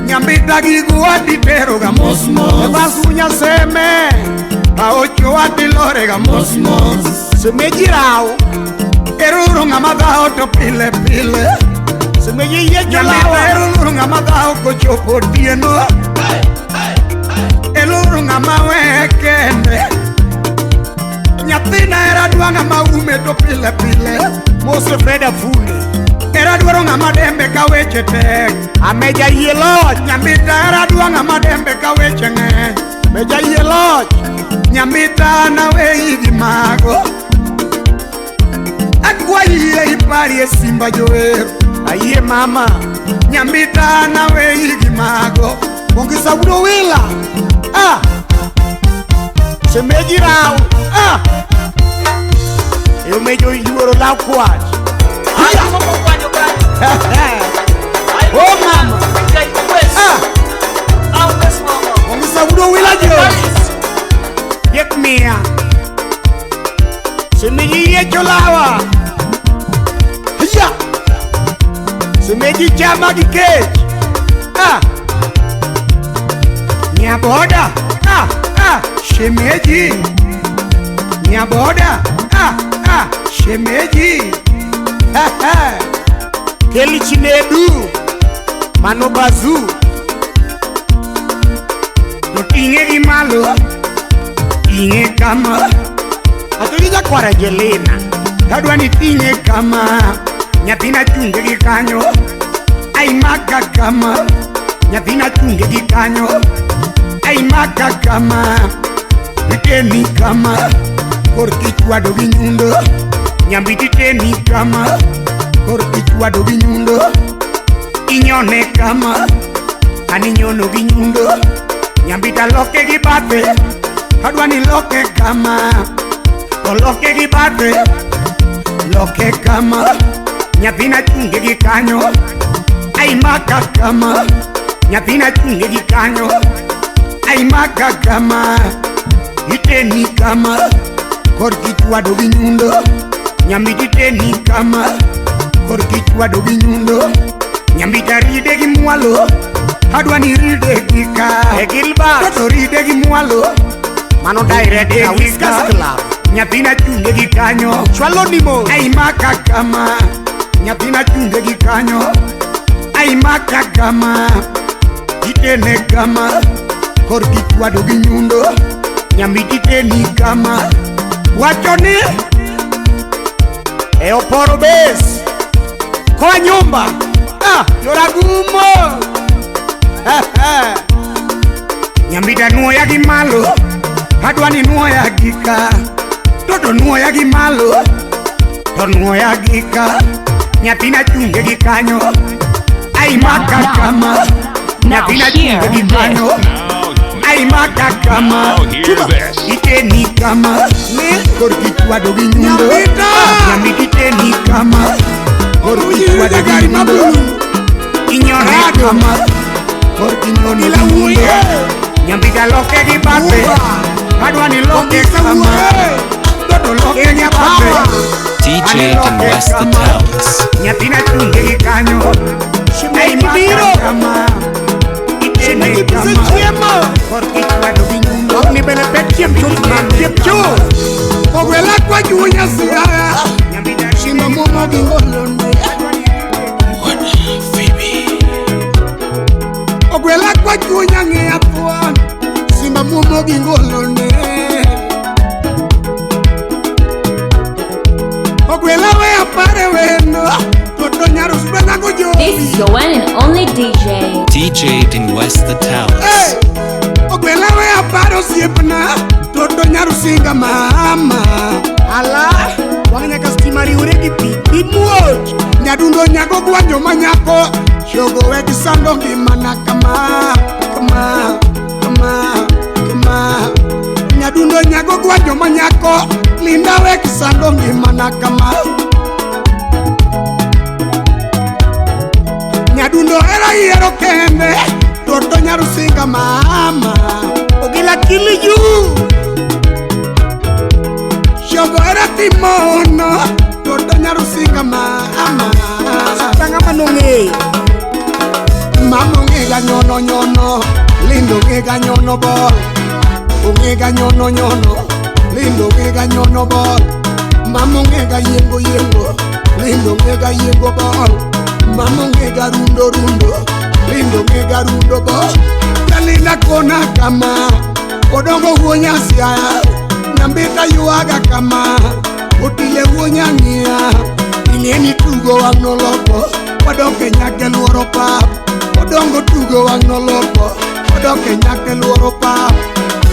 Nyambita gigo atiteroga mos mos. Evasunya seme. Aocho atilorega mos mos. Semeji rao. Eruru ng'ama dhawo to pile pile. Semeji yie Nyambita jolawa. eruru ng'ama dhawo kochopo otieno. Eluru ng'ama weye kende. Nyathina hera dwang'a maume to pile pile. Mose Fred Afune. Hera dwaro ng'ama dembe ka weche tek. Ameja yie loch. Nyambita hera dwang'a madembe ka weche ng'eny. Meja yie loch. Nyambita naweyi gi mago. Akwayi yie iparie Simba jower. Ayie mama. Nyambita naweyi gi mago. Ongisa wudo wila. Ah. Semeji rao. Ah. Eomejo yuoro law kwach. Oh mama. Ah. Ongisa wudo wila jowi. Yek mia. Semeji yie jolawa. Ya. Semeji chama gi kech. Ah. Nyaboda. Ah ah. Shemeji. Nyaboda. Ah ah. Shemeji. Ha ha. Keli Chinedu. Mano Bazu. To ting'e gi malo. Ting'e kama. Atoji jakwar Angelina. Adwa ni ting'e kama. Nyathina chunge gi kanyo. Aimaka kama. Nyathina chunge gi kanyo. Aimaka kama. Iteni kama. Korki chwado gi nyundo. Nyambiti teni kama. Korki chwado gi nyundo. Inyone kama. An inyono gi nyundo. Nyambita loke gi bathe. Adwa ni loke kama. To loke gi bathe. Loke kama. Nyathina chunge gi kanyo. Aimaka kama. Nyathina chunge gi kanyo. Aimaka kama. Iteni kama. Korki chwado gi nyundo. Nyambiti teni kama. Korki chwado gi nyundo. Nyambita ride gi mwalo. Adwa ni ride gi ka. E Gilbert. To ride gi mwalo. Mano direct Ride na gi Whiskers ka. Club. Nyathina chunge gi kanyo. Chwalo ni mos. Aimaka kama. Nyathina chunge gi kanyo. Aimaka kama. Itene kama. Korki chwado gi nyundo. Nyambiti teni kama. Wacho ni E oporo base. Kwa nyumba. Ah, yoragumo. Nyambita nuoya gi malo. Adwa ni nuoya gi ka. Toto nuoya gi malo. To nuoya gi ka. Nyathina chunge gi kanyo. Ai maka kama. Nyathina chunge gi kanyo. Ai maka kama. Iteni kama. Korki chwado gi nyundo. Nyambita iteni kama. Korki chwado gi nyundo. Inyone kama. Korki nyoni la wuoyo. Nyambita loke gi bathe. Adwa ni loke kama. Toto loke gi bathe. DJ in West the Towns. Nyathina chunge gi kanyo. Ai maka kama. Iteni kama. Korki chwado gi nyundo. Ok ni bene pek chiem chuth man chiem chuth. Ogwela kwa chunya siaya. Shima momo gi ngolone. Ogwela kwa chunya ng'eya thuon. Simba momo gi ngolone. Ogwela we apare wendo. Toto nyaro sibana go jobi. This is your one and only DJ. DJ in West the Towns. Hey! Ogwela we apare osiepna. Toto nyaro singa mama. Ala, wang' nyaka stima riwre gi pi. Imuoch. Nyadundo nyago gwanjo manyako. Chogo weg sando ngimana kama. Kama, kama, kama. Nyadundo nyago gwanjo manyako. Linda weg sando ngimana kama. Nyadundo era yiero kende. Toto nyaro singa mama. Ogila kili ju. Chogo era timono. Toto nyaro singa mama. Tanga manong'eyo. Mama ong'ega nyono nyono. Lindo ong'ega nyono bol. Ong'ega nyono nyono. Lindo ong'ega nyono bol. Mama ong'ega yiengo yiengo. Lindo ong'ega yiengo bol. Mama ong'ega rundo rundo. Lindo ong'ega rundo bol. Jalinda kona kama. Odongo wuo Nyasiaya. Nyambita yuaga kama. Otile wuo Nyang'ia. Ing'eni tugo wang' noloko. Wadok e nyake luoro pap. Odongo tugo wang' noloko. Wadok e nyake luoro pap.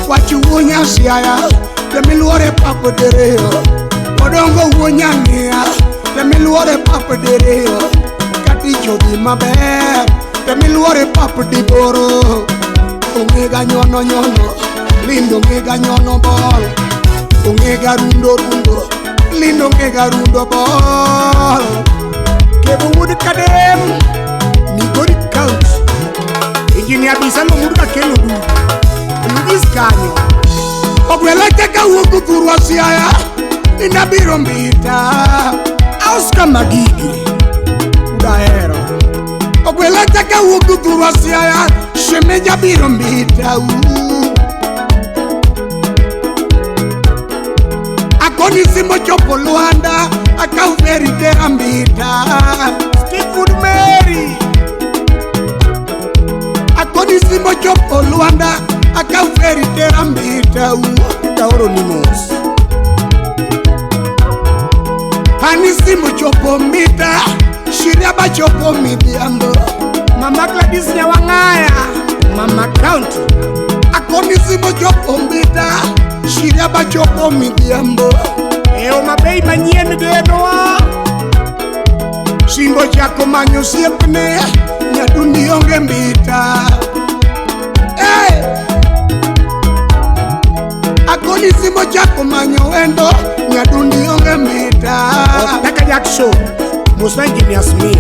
Wach wuo Nyasiaya. Temiluore pap diriyo. Odongo wuo Nyang'ia. Temiluore pap diriyo. Katich odhi maber. Temiluore pap diboro. Ong'ega nyono nyono. Lindo ong'ega nyono bol. Ong'ega rundo rundo. Lindo ong'ega rundo bol. Kevo wuod Kadem. Migori County. Engineer Bisalo wuod Kakelo dudu. Lugis kanyo. Ogwela chaka wuok thurwa Siaya. Linda biro mbita. Oscar Magigi. Udahero. Ogwela chaka wuok thurwa Siaya. Shemeja biro mbita. Akoni simo chopo Luanda. Akaw feri tera mbita. Steve Mary. Akoni simo chopo Luanda. Akaw feri tera mbita. Taoro ni mos. Ani simo chopo mbita. Shiria bachopo midhiambo. Mama Gladys Nyawang'aya. Mama County. Akoni simo chopo mbita. Shiria bachopo midhiambo. E Homa Bay manyien genowa. Simbo chako manyo osiepne. Nyadundi onge mbita. Hey! Akoni simo chako manyo wendo. Nyadundi onge mbita. Otaka Jackson. Musa Engineer Smith.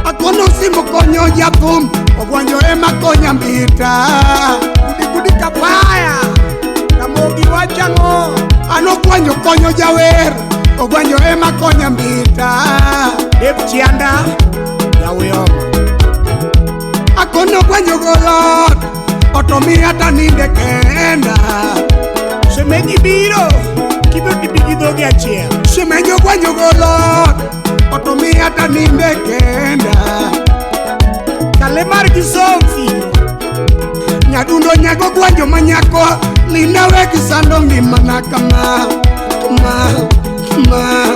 Akono simo konyo jathum. Ogwanjo ema konya mbita. Kudi kapaya. Ramogi wachang'o. An ogwanjo konyo jawer. Ogwanjo ema konya mbita. Dave Chianda. Jawioma. Akono ogwanjo golot. Otomiya taninde kenda. Shemeji biro. Kibiro tibi gi dhogi achiel. Shemeji ogwanjo golot. Otomiya taninde kenda. Kale mar gi Sofi. Nyadundo nyago gwanjo manyako. Linda weg sando ngimana kama. Kama. Ma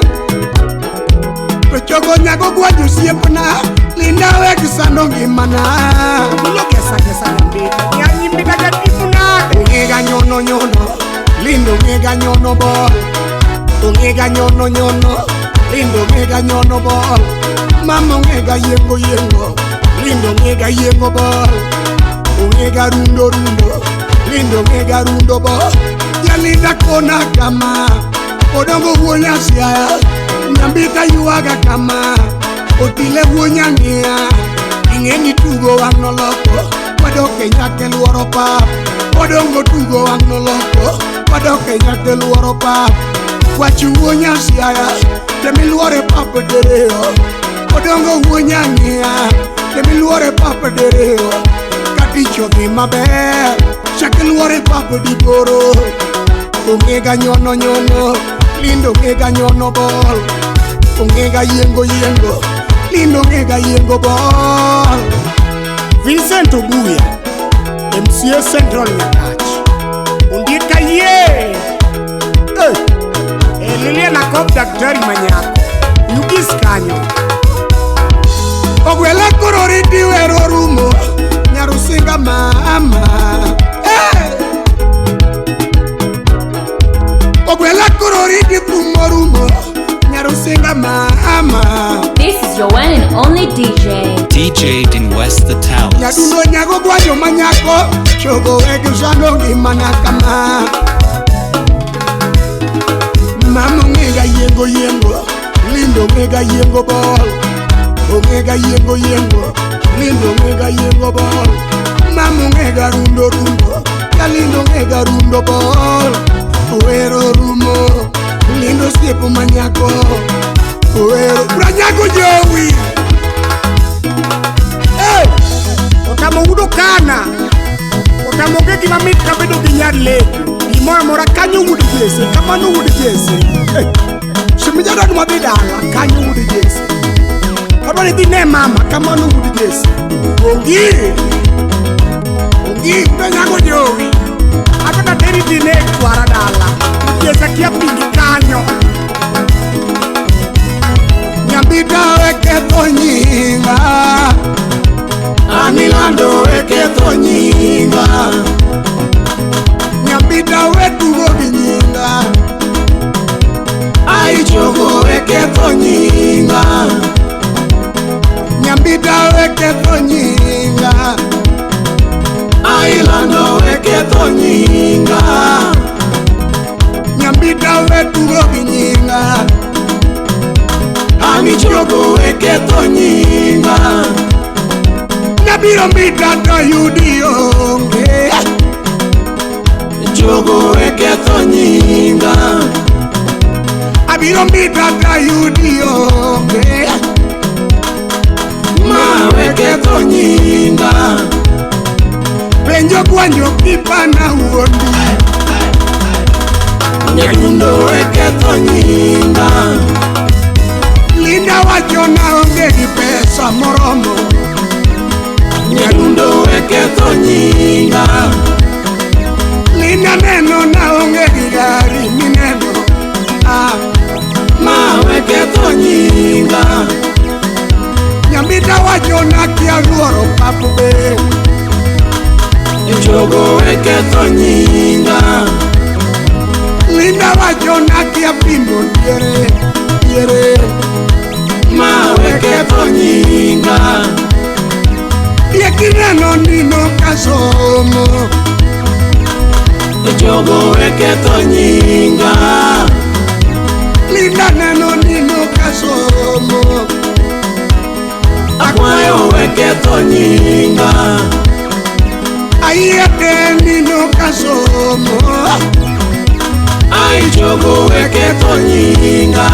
to chogo nyago gwanyo osiepna Linda weg sando ngimana. Ulo gesa gesa nyambita nyanyimbita jatimuna. Ongega nyono nyono Lindo ongega nyono bol. Ongega nyono nyono Lindo ongega nyono bol. Mama ongega yengo yengo Lindo ongega yengo bol. Ongega rundo rundo Lindo ongega rundo bol. Yalinda kona kama Odongo wuo Siaya. Nyambita yuaga kama Otile wuo Nyang'ia. Ing'e ni tugo wang' noloko wadok e nyake luoro pap. Odongo tugo wang' noloko wadok e nyake luoro pap. Wach wuo Siaya temiluore pap diriyo. Odongo wuo Nyang'ia temiluore pap diriyo. Ka tich odhi maber chak iluore pap diboro. Ongega nyono nyono Lindo ongega nyono bol. Ongega yengo yengo Lindo ongega yengo bol. Vincent Obuya MCA Central Nyakach. Undika ye Lilian Akop daktari manyako Yugis kanyo. Ogwela koro riti wero rumo Nyarusinga mama. Ogwela koro riti pumo rumo Nyarusinga mama. This is your one and only DJ. DJ Dinwest the Talents. Nyadundo nyago gwanyo manyako chogo weg sando ngimana kama. Mama ongega yengo yengo Lindo ongega yengo bol. Ongega yengo yengo Lindo ongega yengo bol. Mama ongega rundo rundo Lindo ongega rundo bol. Owero rumo Lindo siepo manyako. Owero Branyago jowi. Hey! Otamo udo kana. Otamo ge gima mit kabedo gi nyar leke. Gimoro amora kanyo wuod Jesse, kamano wuod Jesse. Hey! Shimijada dwa dhi dala, kanyo wuod Jesse. Adwa ni dhi ne mama, kamano wuod Jesse. Ongi! Ongi, Branyago jowi. Adwa nateri dhi ne kwara dala. Jesse kia pindi kanyo. Nyambita weketho nyinga Anilando weketho nyinga. Nyambita wetugo gi nyinga Aichogo weketho nyinga. Nyambita weketho nyinga Ailando weketho nyinga. Nyambita wetugo gi nyinga Amichogo weketho nyinga. Nabiro mbita to yudi onge Chogo weketho nyinga. Abiro mbita to yudi onge Ma weketho nyinga. Penjo gwanyo kipana wuondi Nyadundo weketho nyinga. Linda wacho na onge gi pesa moromo Nyadundo weketho nyinga. Linda neno na onge gi gari mineno ah. Ma weketho nyinga. Nyambita wacho na kia luoro pap be Chogo weketho nyinga. Linda wacho na kia pimo diere diere Ma weketho nyinga. Yekineno nino kasomo Chogo weketho nyinga. Linda neno nino kasomo Akwayo weketho nyinga. Aiete nino kasomo Aichogo weketho nyinga.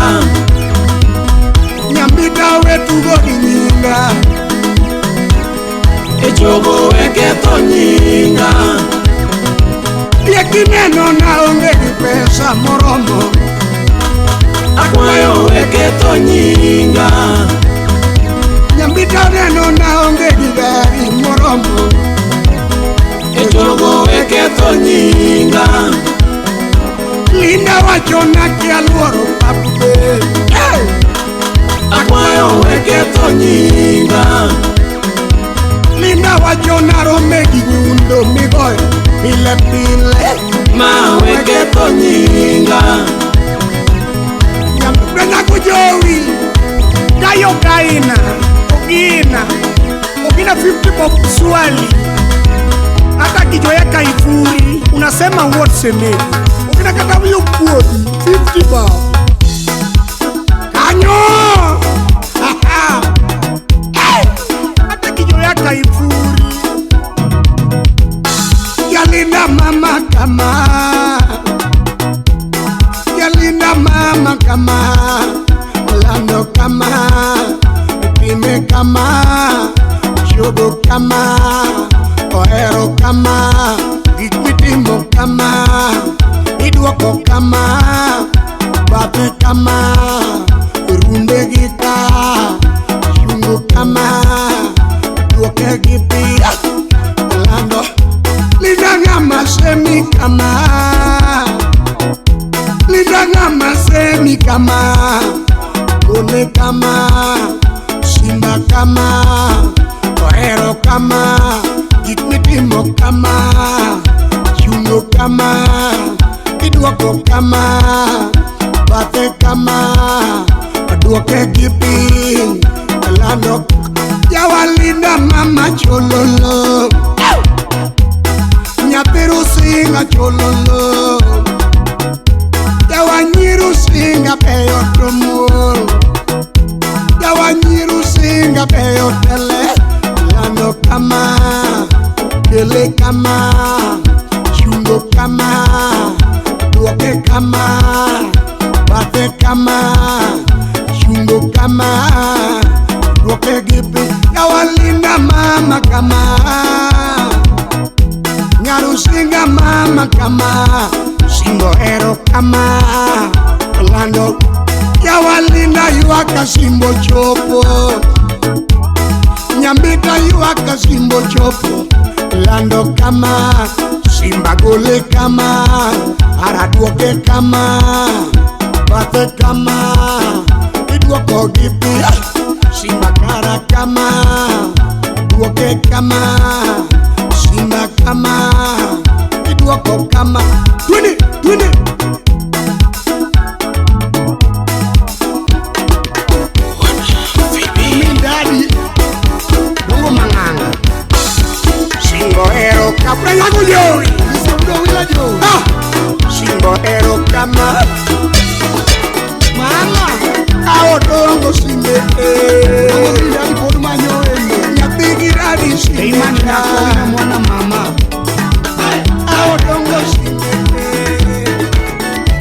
Nyambita wetugo gi nyinga Chogo weketho nyinga. Yekineno na onge gi pesa moromo Akwayo weketho nyinga. Nyambita neno na onge gi gari moromo Chogo weketho nyinga. Linda wa wachona kialuoro pape. Hey! Akwayo weketho nyinga. Linda wachona rome gi nyundo migoyo pile pile. Ma weketho nyinga. Nyambrena kujowi. Gayo gaina. Ogina. Ogina 50 bob swali. Hata kijoeka ifuri. Unasema what semeji. Ogina kata huyo kuodi 50 bob. Kanyo. Hey! Hata kijoeka ifuri. Yalinda mama kama. Yalinda mama kama. Lando kama. Pime kama. Shogo kama. Ohero kama. Gik mitimo kama. Idwoko kama. Bathe kama. Runde gi ka. Chungo kama. Duoke gi pi. Lando. Linda ng'ama semi kama. Linda ng'ama semi kama. Gole kama. Simba kama. Ohero kama. Gik mitimo kama. Chungo kama. Idwoko kama. Bathe kama. Duoke gi piny. Lando. Jawalinda mama chololo. Nyathi Rusinga chololo. Jawanyi Rusinga beyo to muol. Jawanyi Rusinga beyo tele. Lando kama. Kele kama. Chungo kama. Duoke kama. Bathe kama. Chungo kama. Duoke gi piny. Jawalinda mama kama. Nyarusinga mama kama. Singo hero kama. Lando. Jawalinda ywaka simbo chopo. Nyambita ywaka simbo chopo. Lando kama. Simba gole kama. Araduoke kama. Bathe kama. Idwoko gi pi. Simba kara kama. Duoke kama. Simba kama. Idwoko kama. Twende, twende. Mindadi. Dongo mang'anga. Singo hero kama. Yangu jowi. Ah! Singo hero kama. Mama. Aodongo simbe. Nyathi gi dadi simbe. Imani nako mwana mama. Aodongo simbe.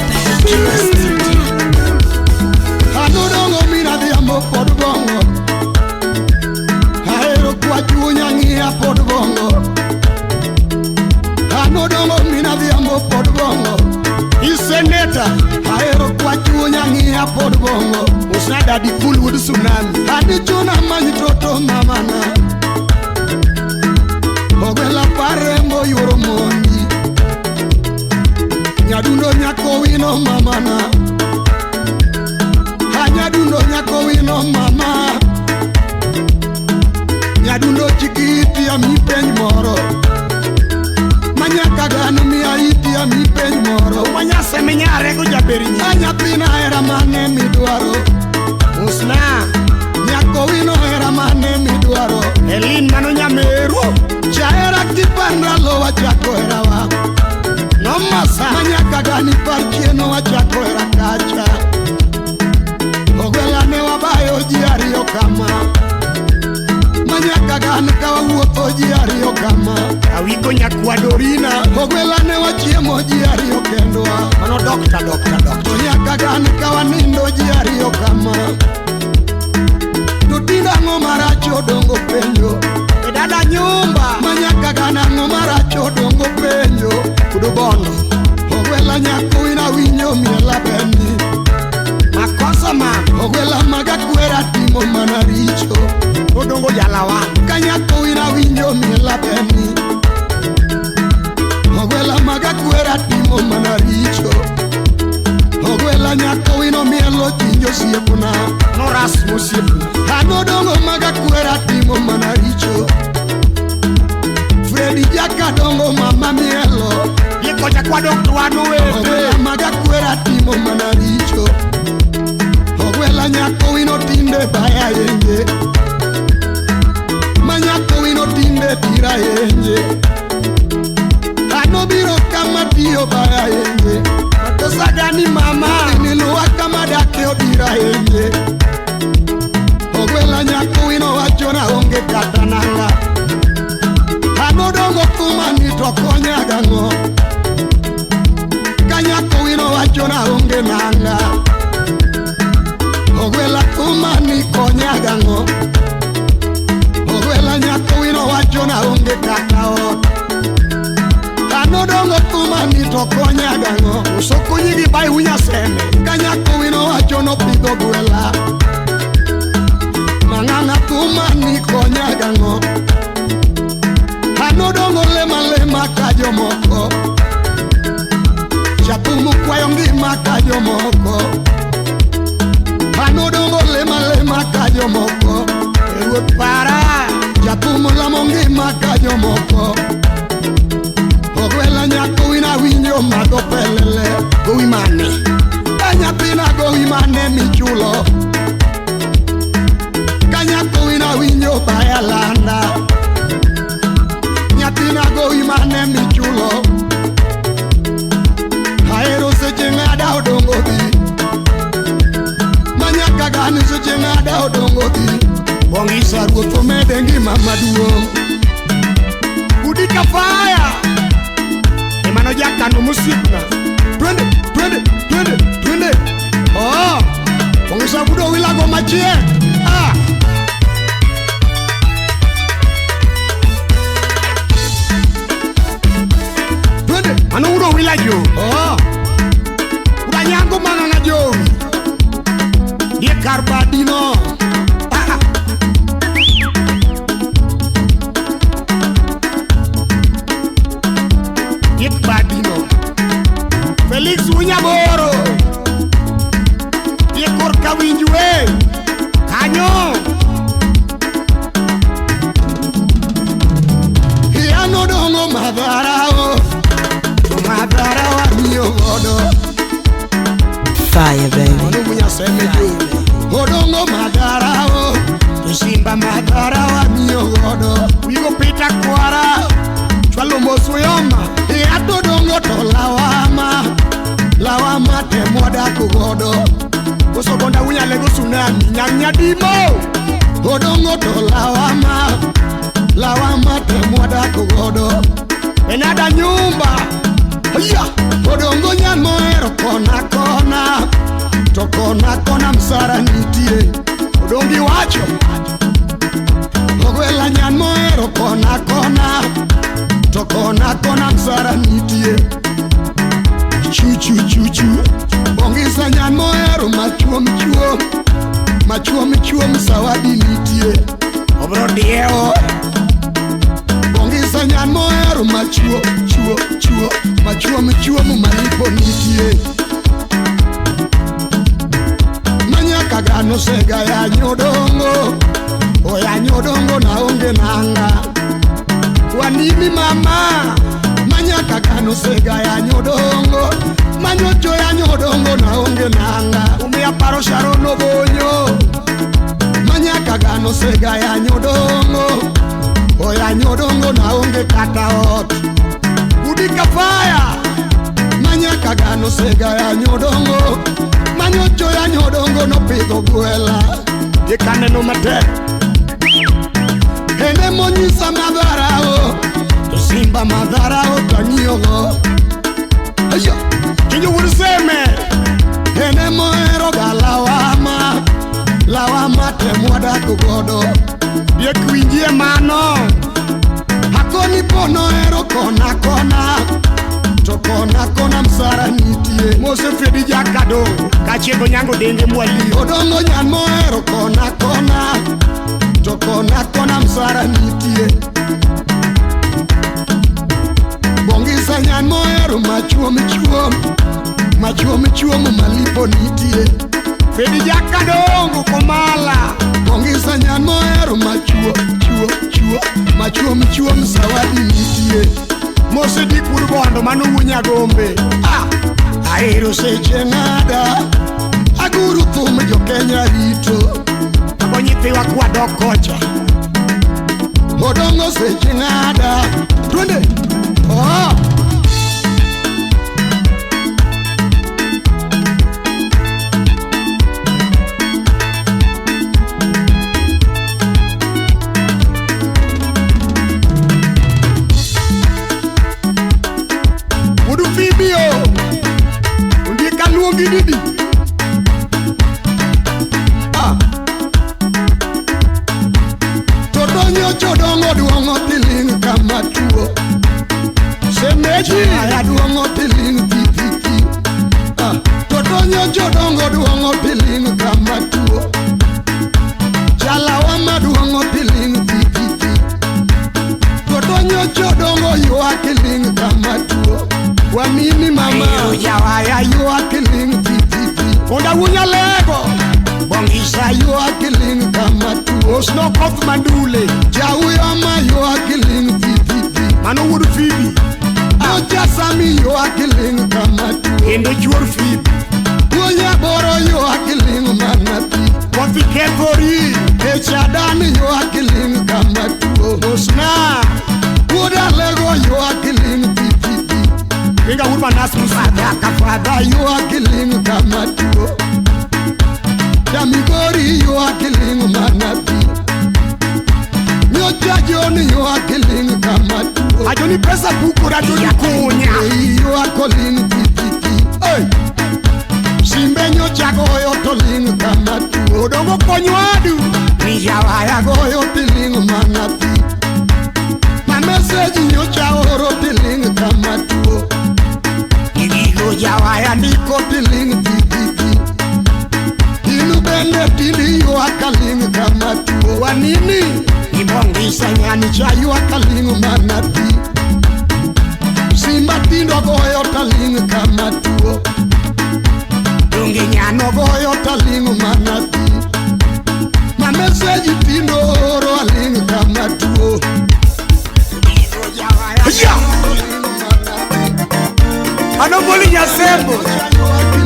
Barikiwa Studio. Anodongo mina dhiambo pod bongo. Ahero kwa chunya ng'iya pod bongo. Anodongo mina dhiambo pod bongo. Iseneta. Ahero kwa chunya ng'iya pod bongo. Usna dadi full with tsunami. Adichuna many toto mamana. Ogwela parembo yuoro mondi. Nyadundo nyako wino mamana. Ha nyadundo nyako wino mama. Nyadundo chikiti ami peny moro. Manyaka gano miya iti ami peny moro. Manyase minyare go jaberi nyi. A nyathina hera mane midwaro. Usna. Nyako wino hera mane midwaro. Elin mano nyameru. Chahera kipandra lo wachako herawa. Nomasa. Manyaka gani par chieno wachako hera kacha. Ogwela ne wabayo ji ariyo kama. Manyaka gan ka wawuotho ji ariyo kama. Awiko nyakwadorina. Ogwela ne wachiemo ji ariyo kendwa. Mano dokta dokta dokta. To nyaka gan ka wanindo ji ariyo kama. To tinda ang'o marach odongo penjo. E dada nyumba. Manyaka gan ang'o marach odongo penjo. Kudu bondo. Ogwela nyako wina winyo miela beni. Makosa ma. Ogwela maga kwera timo mana richo. Odongo jalawa. Kanyako wina winyo miela beni. Ogwela maga kwera timo mana richo. osiepna. Noras mosiepna. Anodongo maga kwera timo mana richo. Fredi Jakadongo mama mielo. Yekocha kwadok twano wete. Ogwela maga kwera timo mana richo. Ogwela nyako wino tinde baya yenje. Manyako wino tinde tira yenje. Anobiro kama tiyo baya yenje. Makosa gani mama? Niluwa kama dake odira yenje. Ogwela nyako wino wacho na onge kata nanga. Anodongo kuma ni to konya gang'o. Kanyako wino wacho na onge nanga. Ogwela kuma ni konya gang'o. Ogwela nyako wino wacho na onge kata ot. Anodongo kuma ni to konya gang'o. Osokonyi gi bai unyaseme. Kanyako wino wacho nopidho gwela. Mang'ang'a kuma ni konya gang'o. Anodongo lema lema ka jomoko. Japumu kwayo ngima ka jomoko. Anodongo lema lema ka jomoko. Ruoth para. Japumu lamo ngima ka jomoko. Ogwela nyako wina winjo madho pelele. Gowi mane? Ka nyathina gowi mane michulo. Ka nyako wina winjo baya landa. Nyathina gowi mane michulo. Ahero seche ng'ada odongo dhi. Manyaka gani seche ng'ada odongo dhi. Bongisa ruoth omede ngima maduong'. Udika fire. Emano jakano mosiepna. Twende, twende, twende, twende. Oh, bongisa budo wilago machiek. Ah. Twende. Mano udo wila jo. Oh. Udanyango mang'ang'a jowi. Die kar badino. Ah. Diek badino. Felix Unyaboro. Diek korka winjwe. Kanyo. Anodongo madharao. To madharao amiyo godo. Fire, baby. Mano munyaseme jo. Odongo madharao. To simba madharao amiyo godo. Wigo Peter Kwara. Chwalo mos uyoma. Atodongo to lawama. Lawama te modak godo. Osogonda unyalego tsunami. Nyang' nyadimo. Odongo to lawama. Lawama te modak godo. Enada nyumba. Aya, odongo nyan mohero kona kona. To kona kona msara nitie. Odongi wacho. Ogwela nyan mohero kona kona. To kona kona msara nitie. Chu chu chu chu. Bongisa nyan mohero machuom chuom. Machuom chuom sawadi nitie. Obro diewo. Bongisa nyan mohero machuo chuo chuo. Machuom chuom malipo nitie. Manyaka gano sega ya nyodongo. Oya nyodongo na onge nanga. Wanimi mama. Manyaka gano sega ya nyodongo. Manyocho ya nyodongo na onge nanga. Umia paro sharono bonyo. Manyaka gano sega ya nyodongo. Oya nyodongo na onge kata ot. Udika fire. Manyaka gano sega ya nyodongo. Manyocho ya nyodongo no pidho gwela. Yekaneno matek. Ene monyisa madharao. To simba madharao tang'iyogo. Ayo. Kinyo wuod seme. Ene mohero ga lawama. Lawama te mwadak godo. Diek winjie mano. Akoni po nohero kona kona. To kona kona msara nitie. Mose Fredi Jakado. Kaachiel Onyango Denge Mwali. Odongo nyan mohero kona kona. To kona kona msara nitie. Bongisa nyan mohero machuom chuom. Machuom chuom malipo nitie. Bedi jakadongo komala. Ongisa nyan mohero machuo chuo chuo machuo mchuo msawadi nitie. Mose dikur bondo mano wunyagombe. Ah, ahero seche ng'ada. Aguru thum jo Kenya rito. Ago nyithiwa kwadok kocha. Odongo seche ng'ada. Twende. Oh. Wudu Fibio. Ondiek aluongi didi. Ah. To donyo jodongo duong'o tiling' kama tuo. Shemeji. Aya duong'o tiling' ti ti ti. Ah. To donyo jodongo duong'o tiling' kama tuo. Jalawa maduong'o tiling' ti ti ti. To donyo jodongo ywak ling' kama tuo. Wamini mama. Jawaya. Ywak ling' ti ti ti. Konda wunyalego. Bongisa ywak ling' kama tuo. Osno koth mandule. Jauyo ma ywak ling' ti ti ti. Mano wuod Fibi. Ocha Sami ywak ling' kama tuo. Kendo chuor Fibi. Wuonyaboro ywak ling' mana thi. Kothi kethori. Echadan ywak ling' kama tuo. Osna. Wuod Alego ywak ling' ti ti ti. Pinga wuod Manas Musa. Fadha ka fadha ywak ling' kama tuo. Jamigori ywak ling' mana thi. Nyocha John ywak ling' kama tuo. Ajoni pesa buko rajoni kunya. Ywak ling' ti ti ti. Hey! Simbe nyocha goyo to ling' kama tuo. Odongo konywadu. Jawaya goyo tiling' mana thi. Ma meseji nyocha oro tiling' kama tuo. Gigo jawaya Ndiko tiling' ti ti ti. Inu bende tindi ywak aling' kama tuo. Wanini. Ibongisa nyani cha ywak aling' mana thi. Simba tindo goyo taling' kama tuo. Donge nyano. Goyo taling' mana thi. Ma meseji tindo oro aling' kama tuo. Ya. Mano boli nyasembo.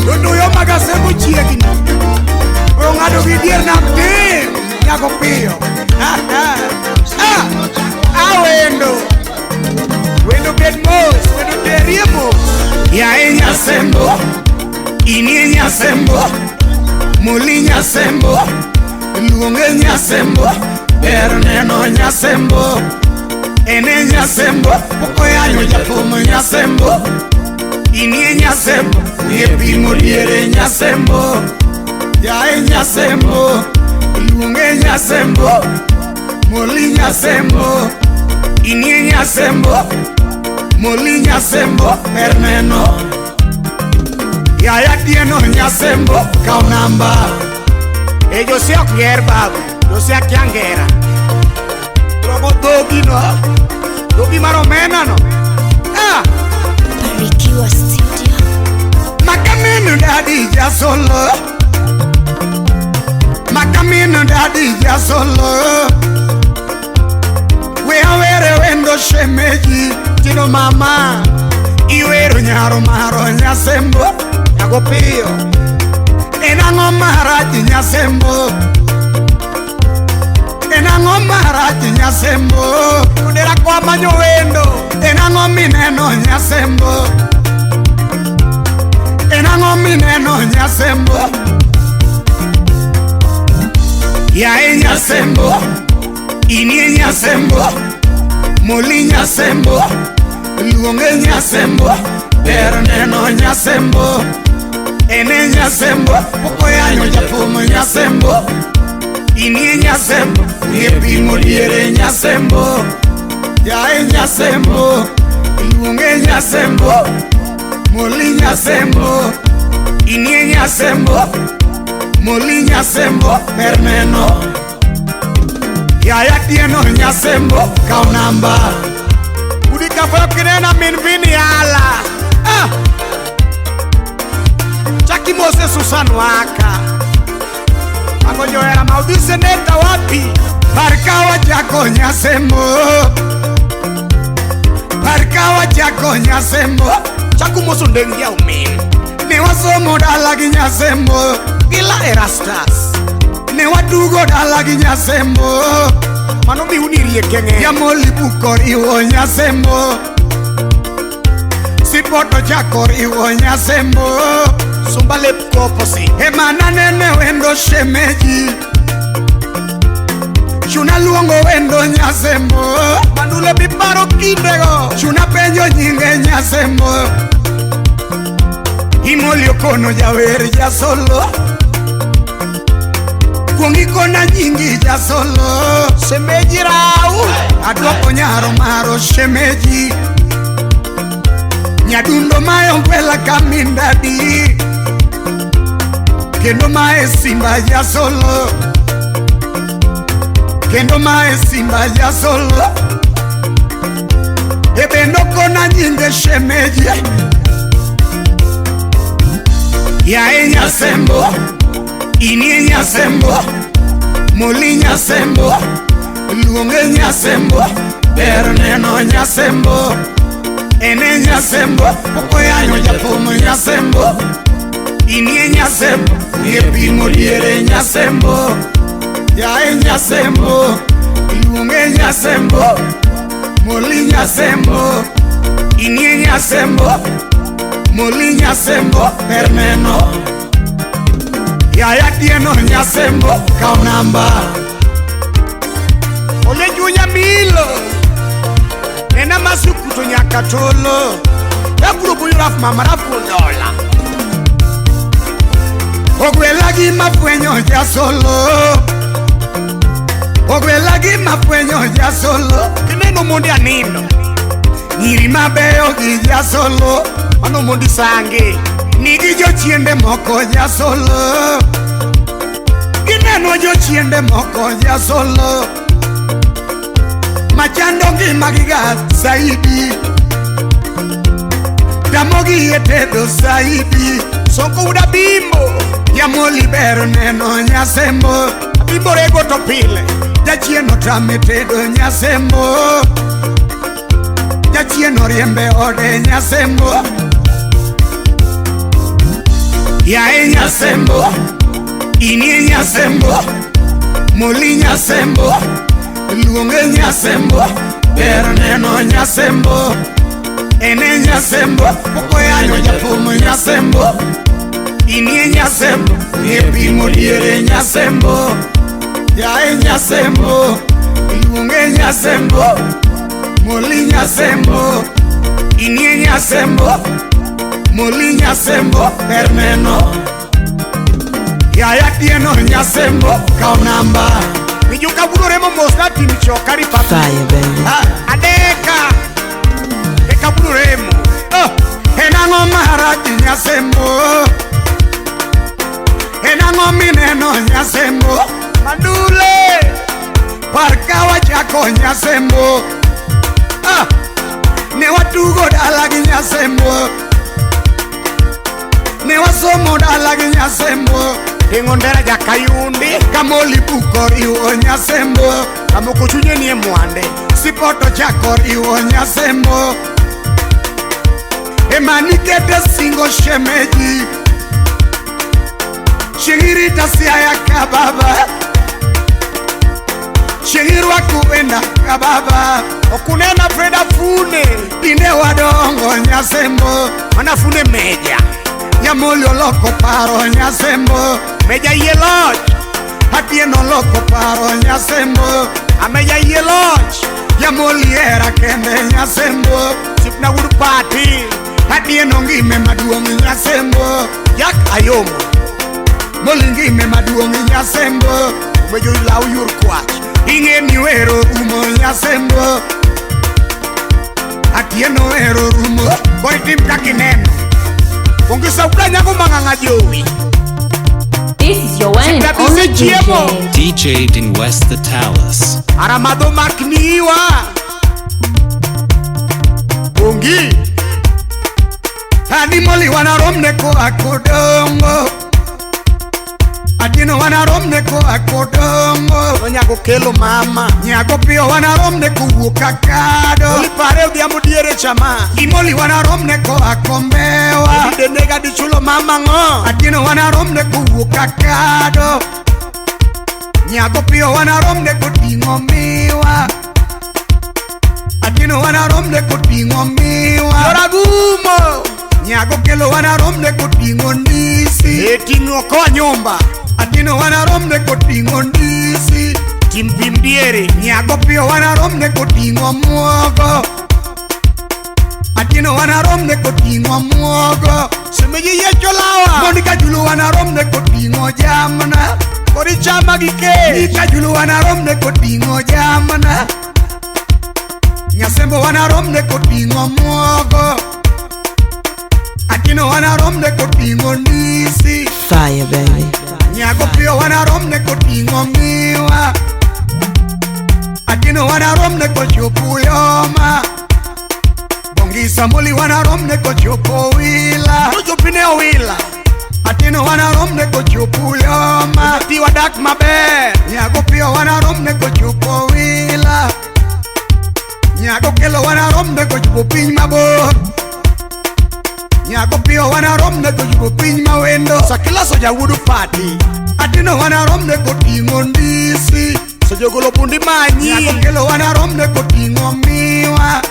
Dodo yo magasembo chiegni. Ong'ado gi dier nam tin. Nyako piyo. Ah, ah. Awendo. Wendo bed mos. Wendo terie mos. Yae nyasembo, inie nyasembo, muli nyasembo, luonge nyasembo, ber neno nyasembo, ene nyasembo, pok oyanyo jathum nyasembo, inie nyasembo, ng'e pimo diere nyasembo, yae nyasembo, luonge nyasembo, muli nyasembo, inie nyasembo, muli nyasembo, ber neno. Yaya tieno nyasembo, kaw namba. E Jose ok nger babu. Jose akia ngera. Rogo dhogi no. Dhogi mar omena no. Ah. Barikiwa Studio. Makamino dadi jasolo. Makamino dadi jasolo. We awere wendo shemeji tino mama. Iwero nyaro maro nyasembo. Nyago piyo. En ang'o marach nyasembo? En ang'o marach nyasembo? Kudera kwa manyo wendo. En ang'o mineno nyasembo? En ang'o mineno nyasembo? Yae nyasembo, inie nyasembo, muli nyasembo, luonge nyasembo, ber neno nyasembo, ene nyasembo, pok oyanyo jathum nyasembo, inie nyasembo, ng'e pimo diere nyasembo, yae nyasembo, luonge nyasembo, muli nyasembo, inie nyasembo, muli nyasembo, ber neno. Yaya tieno nyasembo, kaw namba. Udi kafoyo kinena min vini ala. Ah. Chaki Mose Susan Waka. Omako johera maudhi seneta wapi? Parkawa chako Nyasembo. Parkawa chako Nyasembo. Chaku moso ndengi ya umin. Ne wasomo dala gi Nyasembo. Gila Erastus. Ne wadugo dala gi Nyasembo. Mano miunirie kenge. Yamoli buko riwo Nyasembo. Sipoto chako riwo Nyasembo. Sumba lep koposi. Emana nene wendo shemeji. Chuna luongo wendo Nyasembo. Bandule biparo kindego. Chuna penjo nyinge Nyasembo. Imoli okono jawer jasolo. Kuongi kona nyingi jasolo. Shemeji rau. Adwoko nyaro maro shemeji. Nyadundo mayo ngwela kamindadi. Kendo mae simba jasolo. Kendo mae simba jasolo. Ebendo kona nyinge shemeji. Yae Nyasembo. Inie Nyasembo. Moli Nyasembo. Luonge Nyasembo. Ber neno Nyasembo. Ene Nyasembo. Pok oyanyo jathum Nyasembo. Inie Nyasembo. Ng'e pimo diere Nyasembo. Yae Nyasembo. Iluonge Nyasembo. Moli Nyasembo. Inie Nyasembo. Moli Nyasembo. Ber neno. Yaya Tieno Nyasembo. Kaw namba. Ole junya milo. Nena masukuto nyaka tolo. Yakuro buyo raf mama raf dola. Ogwela gi mafwenyo jasolo. Ogwela gi mafwenyo jasolo. Kineno mondi anindo. Nyiri mabeyo gi jasolo. Mano mondi sange. Nigi jochiende moko jasolo. Gineno jochiende moko jasolo. Machando ngima gi ga saidi. Tamogi e tedo saidi. Sonko uda bimbo. Yamoli ber neno Nyasembo. Bimbo rego to pile. Jachien otame tedo Nyasembo. Jachien oriembe ode Nyasembo. Yae Nyasembo. Inie Nyasembo. Moli Nyasembo. Luonge Nyasembo. Ber neno Nyasembo. Ene Nyasembo. Pok oyanyo jathum Nyasembo. Inie Nyasembo. Ng'e pimo diere Nyasembo. Yae Nyasembo. Iluonge Nyasembo. Moli Nyasembo. Inie Nyasembo. Moli Nyasembo. Ber neno. Yaya Tieno Nyasembo. Kaw namba. Mijuka buro remo mos na tim chokari papi. Fire baby. Adeka. Eka buro remo. Oh, enang'o marach Nyasembo. Enang'o mineno Nyasembo. Mandule. Par ka wachako Nyasembo. Ah, ne watugo dala gi Nyasembo. Ne wasomo dala gi Nyasembo. Ting'o ndera jakayundi. Kamoli buko riwo Nyasembo. Kamoko chunye nie mwande. Sipoto chako riwo Nyasembo. Emanikete singo shemeji. Chieng' irita Siaya ka baba. Chieng' irwako wenda ka baba. Okunena Freda Fune. Tinde wadongo Nyasembo. Mana Fune meja. Nyamoli oloko paro Nyasembo. Meja yie loch. Atieno oloko paro Nyasembo. Ameja yie loch. Nyamoli hera kende Nyasembo. Sipna wuod pati. Atieno ngime maduong' Nyasembo. Jack Ayomo. Moli ngime maduong' Nyasembo. Umejo law yor kwach. Ing'e ni wero rumo Nyasembo. Atieno wero rumo. Koro itim kaka ineno. Onge sauda nyago mang'ang'a jowi. This is your one and only DJ. DJ Din West the Talus. Aramadho makniwa. Ongi. Ani moli wanaromne koa kodongo. Atieno wanaromne koa Kodongo. To nyago kelo mama. Nyago piyo wanaromne kowuok Kakado. Olipare odhiambo diere chama. Imoli wanaromne koa Kombewa. Odide nega dichulo mama ng'o. Atieno wanaromne kowuok Kakado. Nyago piyo wanaromne koting'o miwa. Atieno wanaromne koting'o miwa. Joragumo. Nyago kelo wanaromne koting'o ndisi. E ting'o koa nyumba. Atieno wanaromne koting'o ndisi. Tim pim diere. Nyago piyo wanaromne koting'o muogo. Atieno wanaromne koting'o muogo. Semeji yiecho lawa. Monica Julu wanaromne koting'o jamna. Kori chama gi kech. Nika Julu wanaromne koting'o jamna. Nyasembo wanaromne koting'o muogo. Atieno wanaromne koting'o ndisi. Fire, baby. Nyago piyo wanaromne koting'o miwa. Atieno wanaromne kochopo Uyoma. Bongisa Moli wanaromne kochopo Wila. Kochopo ne Owila. Atieno wanaromne kochopo Uyoma. Ati wadak maber. Nyago piyo wanaromne kochopo Wila. Nyago kelo wanaromne kochopo piny mabor. Nyago piyo wanaromne kochopo piny mawendo. Sakila soja wuod pati. Atieno wanaromne koting'o ndisi. Sojogolo bundi manyi. Nyago kelo wanaromne koting'o miwa.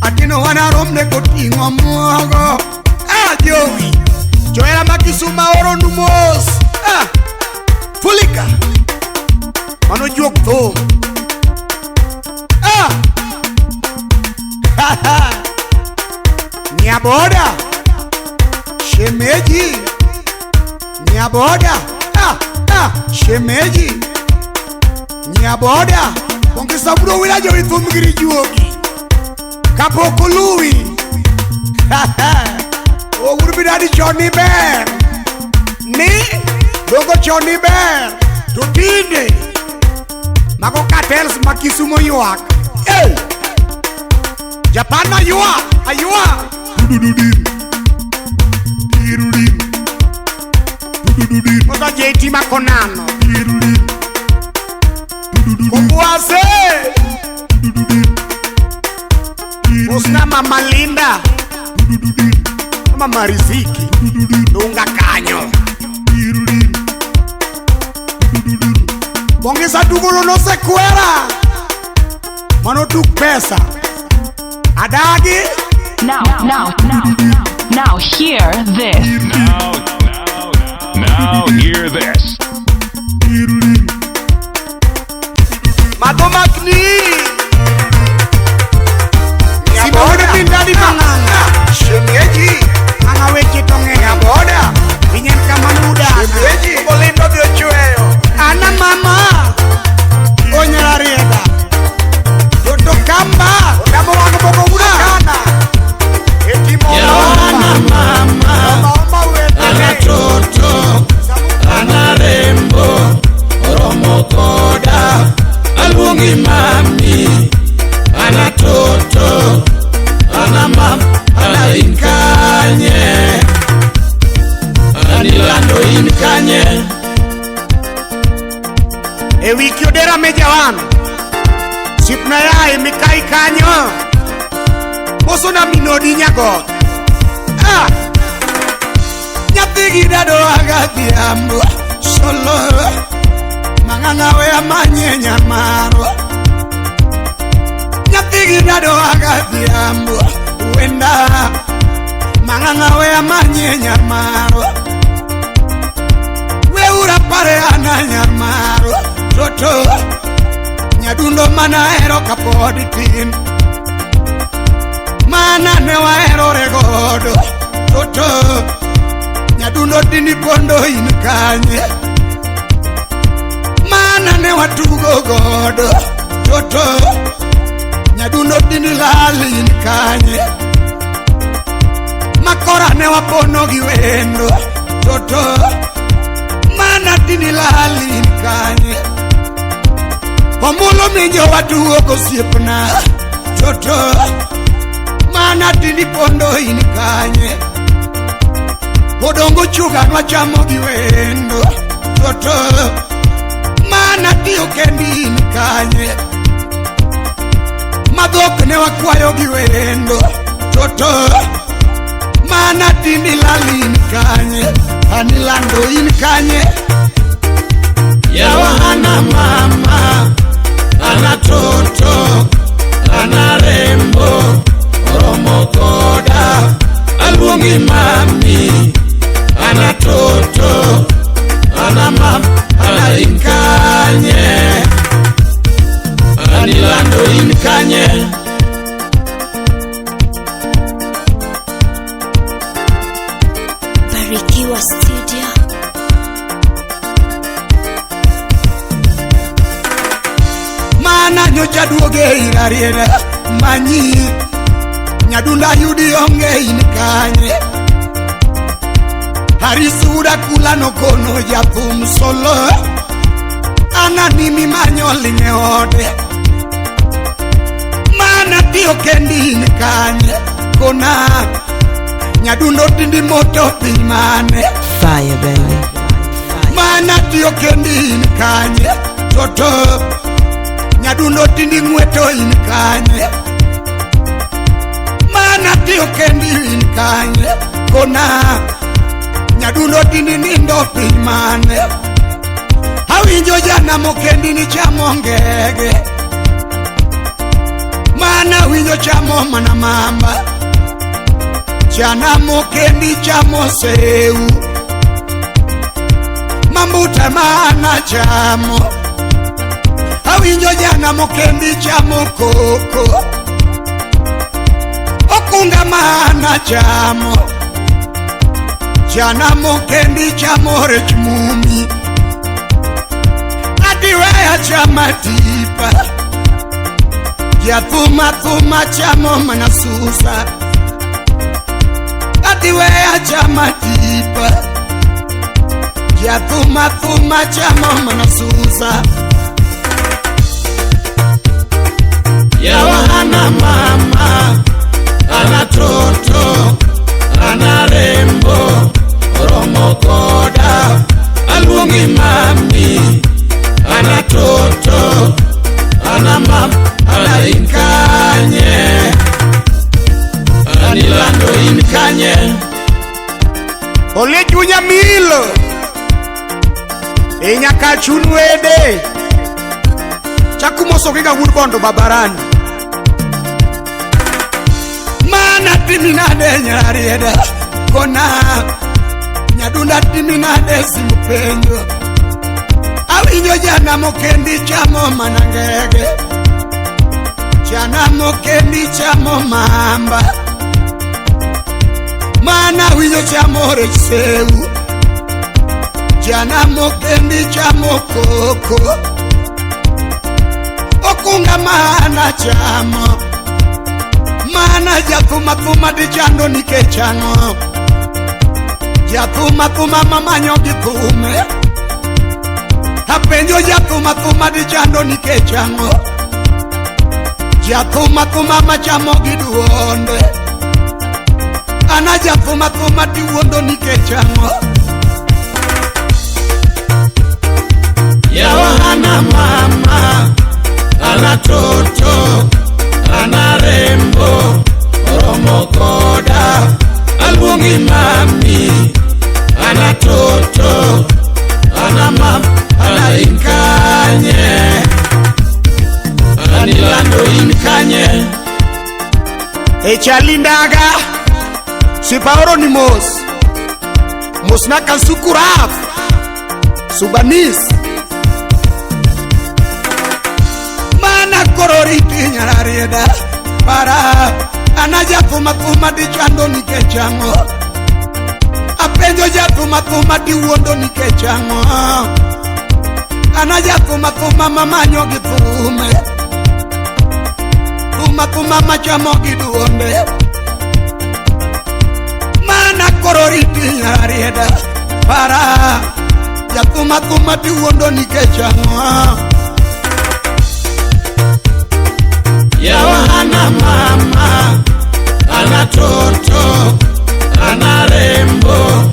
Atieno wanaromne koting'o muogo. Ah, jowi. Johera ma Kisumu aoronu mos. Ah, Fulika. Mano juok thum. Ah. Nyaboda. Shemeji. Nyaboda. Ah, ah, shemeji. Nyaboda. Ongesa bro wila jowi thum giri juogi. Kapok oluwi. Owuor bidadi chon ni ber. Ni dogo chon ni ber. To tinde mago cartels ma Kisumu ywak. Hey! Japan aywa, aywa. Moto JT makonano. Okwase. Osna Mama Linda. Mama Riziki. Dunga kanyo. Bongisa dugolo no sekwera. Mano tuk pesa. Adagi. Now, now, now, now, hear this. Now, now, now, hear this. Mago makni. Nyaboda bindadi mang'ang'a. Shemeji. Mang'a weche to ng'eny. Nyaboda. Winyen kamanuda. Shemeji. Olindo dhi ochweyo. Ana mama. Onyara rieda. Toto kamba. Odamo wang' boko kana. Etimo. Ana mama. Omba wete. Ana toto. Ana rembo. Oromo koda. Aluongi mami. Ana toto. Ana mam. Ana in kanye. Anilando in kanye. E wiki odera mejawan. Sipna yae mikai kanyo. Moso na minodi nyagot. Ah! Nyathi gi dado agadhiambo. Solo. Mang'ang'a we amanye nyamarwa. Nyathi gi dado agadhiambo. Wenda. Mang'ang'a we amanye nyamarwa. We ura pare ana nyamarwa. Toto. Nyadundo mana hero kapod tin. Mana ne waherore godo. Toto. Nyadundo dini pondo in kanye. Mana ne watugo godo. Toto. Nyadundo dini lal in kanye. Makora ne wapono gi wendo. Toto. Mana dini lal in kanye. Omulo minjo watugo gosiepna. Toto. Mana dini pondo in kanye. Odongo chuga nwachamo gi wendo toto. Mana tiyo kendi in kanye. Madhok ne wakwayo gi wendo toto. Mana tindi lali in kanye. Anilando in kanye. Yawa ana mama, ana toto, ana rembo, oromo koda, aluongi mami, ana toto, ana mam, ana in kanye, anilando in kanye. Barikiwa Studio. Mana nyocha duoge irariere manyi. Nyadunda yudi onge in kanye. Harisuda kula no kono jathum solo. Ana nimi manyo ling' e ode. Mana tiyo kendi in kanye. Kona nyadundo tindi moto piny mane. Fire baby. Mana tiyo kendi in kanye. Toto nyadundo tindi ng'weto in kanye. Mana tiyo kendi in kanye. Kona nyadundo tindi nindo piny mane. Awinjo jana mokendi ni chamo ngege. Mana winjo chamo mana mamba. Jana mokendi chamo seu. Mambuta mana chamo. Awinjo jana mokendi chamo koko. Okunga mana chamo. Jana mokendi chamo rech mumi. Adiweya chama tipa. Jathuma thuma chamo mana susa. Adiweya chama tipa. Jathuma thuma chamo mana susa. Yawa ana mama, ana toto, ana rembo, oromo koda, aluongi mami, ana toto, ana mam, ana in kanye, anilando in kanye. Ole chunya milo. E nyaka chun wede. Chakumoso giga wuod bondo babarani. Mana timi nade nyararieda. Kona nyadunda timi nade simu penjo. Awinjo jana mokendi chamo mana ngege. Jana mokendi chamo mamba. Mana winjo chamo rech seu. Jana mokendi chamo koko. Okunga mana chamo. Mana jathuma thuma dichando nikech ang'o. Jathuma thuma mamanyo gi thume. Apenjo jathuma thuma dichando nikech ang'o. Jathuma thuma machamo gi duonde. Ana jathuma thuma tiwuondo nikech ang'o. Yawa ana mama, ana toto, ana rembo, oromo koda, aluongi mami, ana toto, ana mam, ana in kanye, anilando in kanye. E chalindaga sipaoro ni mos. Mos na kansukuraf Subanis. Mana kororiti nyararieda. Para ana jathuma thuma dichando nikech ang'o. Apenjo jathuma thuma diwuondo nikech ang'o. Ana jathuma thuma mamanyo gi thume. Thuma thuma machamo gi duonde. Mana kororiti nyararieda. Para jathuma thuma diwuondo nikech ang'o. Yawa ana mama, ana toto, ana rembo,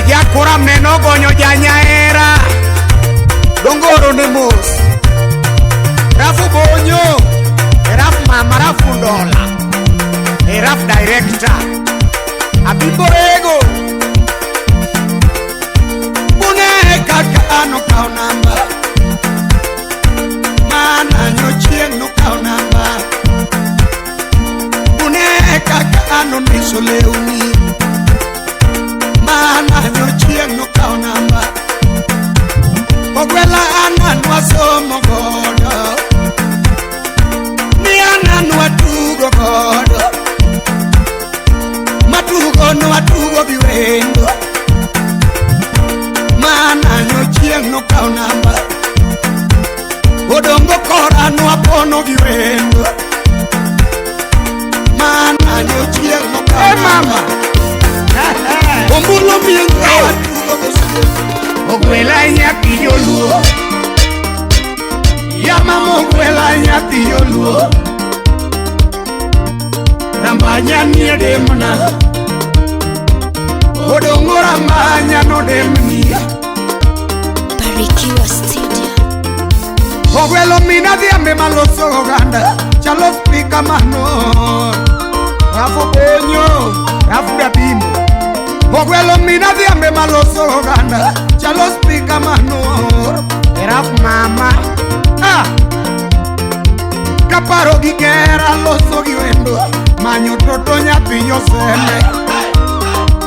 Ejakura mneno gonyo janyaera. Dongoro ne mos. Rafu bonyo. Eraf mama rafu ndola. Eraf director. Abimborego. Une kaka ano kao namba. Mana nyochieng no kao namba. Une kaka ano niso lewni. Mana nyochieng no kao namba. Ogwela ana nwasomo godo. Ni ana nwatugo godo. Matugo nwatugo biwendo. Mana nyochieng no kao namba. Odongo kora nwapono giwendo. Mana nyochieng no kao namba. Ombulo miengo watugo gosiepe. Ogwela nyathi joluo. Ya mama ogwela nyathi joluo. Rambanya nie demna. Odongo rambanya no demni. Barikiwa Studio. Ogwelo mina dhiambe maloso oganda. Chalo spika mano. Rafu bonyo. Rafu dabimbo. Ogwelo mina dhiambe maloso oganda. Chalo spika mano. Eraf mama. Ah. Kaparo gi gera loso gi wendo. Manyo toto nyathi nyoseme.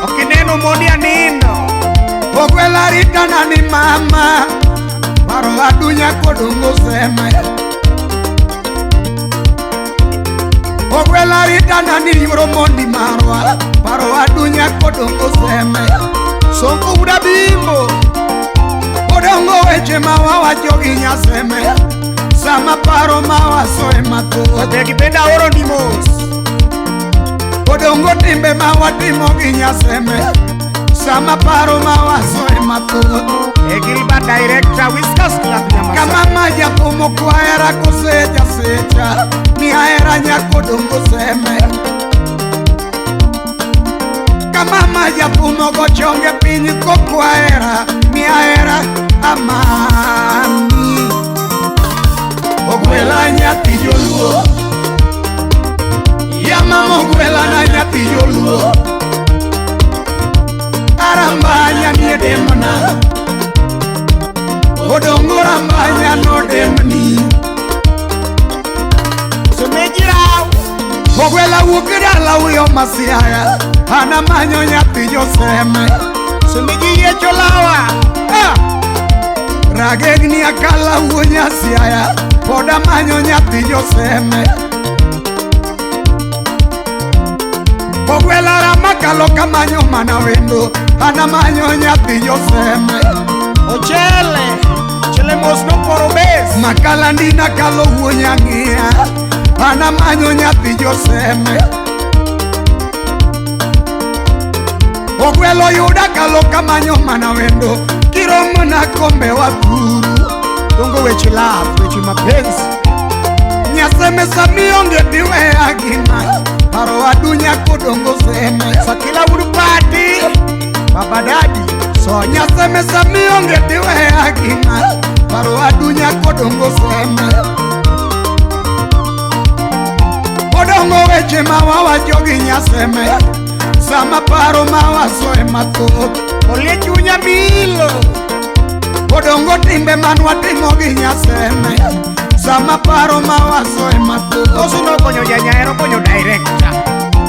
Okineno mondi anindo. Ogwela ritana ni mama. Paro adunya kodongo seme. Ogwela ritana ni yuro mondi marwa. Paro adunya kodongo seme. Sonko uda bimbo. Odongo weche ma wawacho gi nyaseme. Sama paro ma wasoe mathoth. Begi benda oro ni mos. Odongo timbe ma watimo gi nyaseme. Sama paro ma wasoe mathoth. Egilba director Whiskas Club Nyamasa. Kama majapumo kwahera kosecha secha. Ni ahera nyakodongo seme. Kama majapumo gochonge piny kokwahera. Ni ahera amani. Ogwela nyathi joluo. Ya mama ogwela na nyathi joluo. Arambanya nie demna. Odongo rambanya no demni. Somejirao. Ogwela wuok dala uyo masiaya. Ana manyo nyathi joseme. Someji yiecho lawa. Ah. Ragegni akala wuo nyasiaya. Pod amanyo nyathi joseme. Ogwela ramakalo kamanyo mana wendo. Ana manyo nyathi joseme. Ochele. Ochele mos noporo bes. Makala ndina kalo wuo nyang'iya. Ana manyo nyathi joseme. Ogwelo yuda kalo kamanyo mana wendo. Kiromo na kombe wa kuru. Dongo weche love, weche mapenzi. Nyaseme samionge diweya gima. Paro adunya kodongo seme. Sakila wudu party. Baba daddy. So nyaseme samionge diweya gima. Paro adunya kodongo seme. Odongo weche ma wawacho gi nyaseme. Sama paro ma wasoe mathoth. Olie chunya milo. Odongo timbe manwatimo gi nyaseme. Sama paro ma wasoe mathoth. Osu nokonyo janyaero konyo director.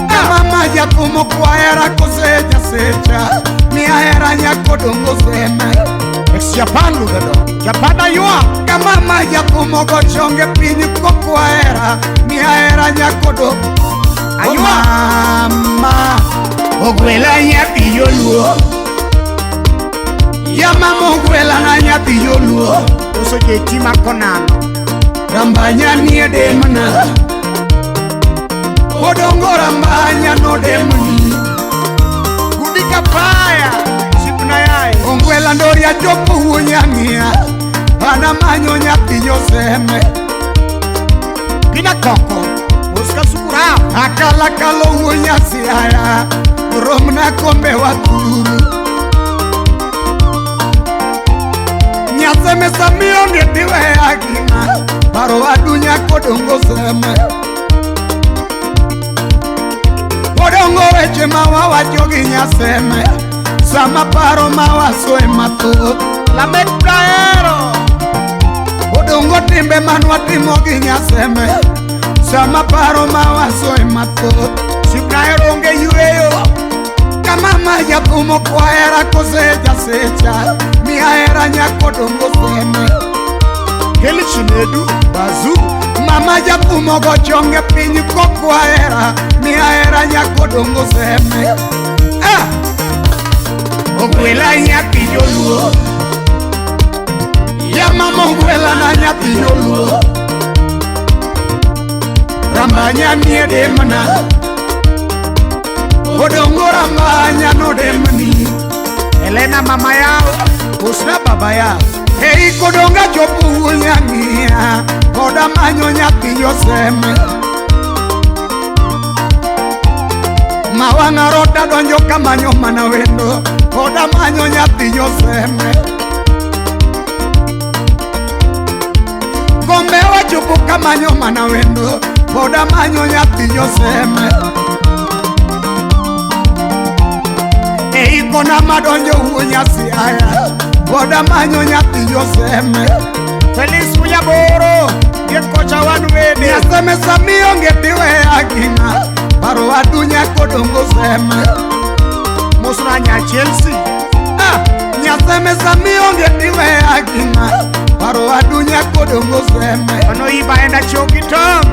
Kama majapumo kwahera kosecha secha. Ni ahera nyakodongo seme. Ex Japan lugado. Japan aywa. Kama majapumo gochonge piny kokwahera. Ni ahera nyakodo. Aywa. Mama. Ogwela nyathi joluo. Ya mama ogwela na nyathi joluo. Uso jeti makonano. Rambanya nie demna. Odongo rambanya no demni. Gudika paya. Sipna yai. Ogwela ndoria chopo wuo nyang'iya. Ana manyo nyathi joseme. Gina koko. Muska sukura. Akala kalo wuo nyasiaya. Romna kombe wa kuru. Nyaseme samionge tiweya gima paro adunya kodongo seme. Odongo weche ma wawacho gi nyaseme sama paro ma wasoe mathoth. Lamek Praero. Odongo timbe manwatimo gi nyaseme sama paro ma wasoe mathoth. Sipraero onge yweyo. Kama jathum kwahera kose jasecha miahera nyakodongo seme. Kel Chinedu Bazu. Mama jathum ogo chonge piny kokwahera miahera nyakodongo seme. Ah! Ogwela nyathi joluo. Ya mama ogwela na nyathi joluo. Rambanya nie demna. Odongo rambanya no demni. Elena mama yao. Usna baba yao. Ei kodonga chopo nyangia. Oda manyo nyathi joseme. Mawanga rota donjo kamanyo mana wendo. Oda manyo nyathi joseme. Kombe wachopo kamanyo mana wendo. Oda manyo nyathi joseme. Ei kona madonjo wuo nyasi aya. Oda manyo nyathi joseme. Feliz Uyaboro. Ye kocha wan wede. Nyaseme samionge tiweya gima paro adunya kodongo seme. Mosna nya Chelsea. Ah! Nyaseme samionge tiweya gima paro adunya kodongo seme. Ono iba enda choki tom.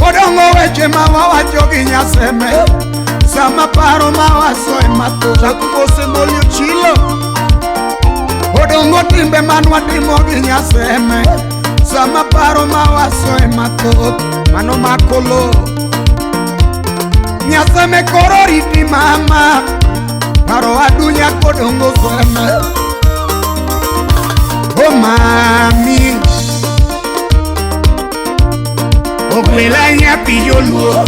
Odongo weche ma wawacho gi nyaseme sama paro ma wasoe mathoth. Chakumose molio chilo. Odongo timbe manwatimo gi nyaseme sama paro ma wasoe mathoth. Mano makolo. Nyaseme koro riti mama paro adunya kodongo seme. O mami ogwela nyathi joluo.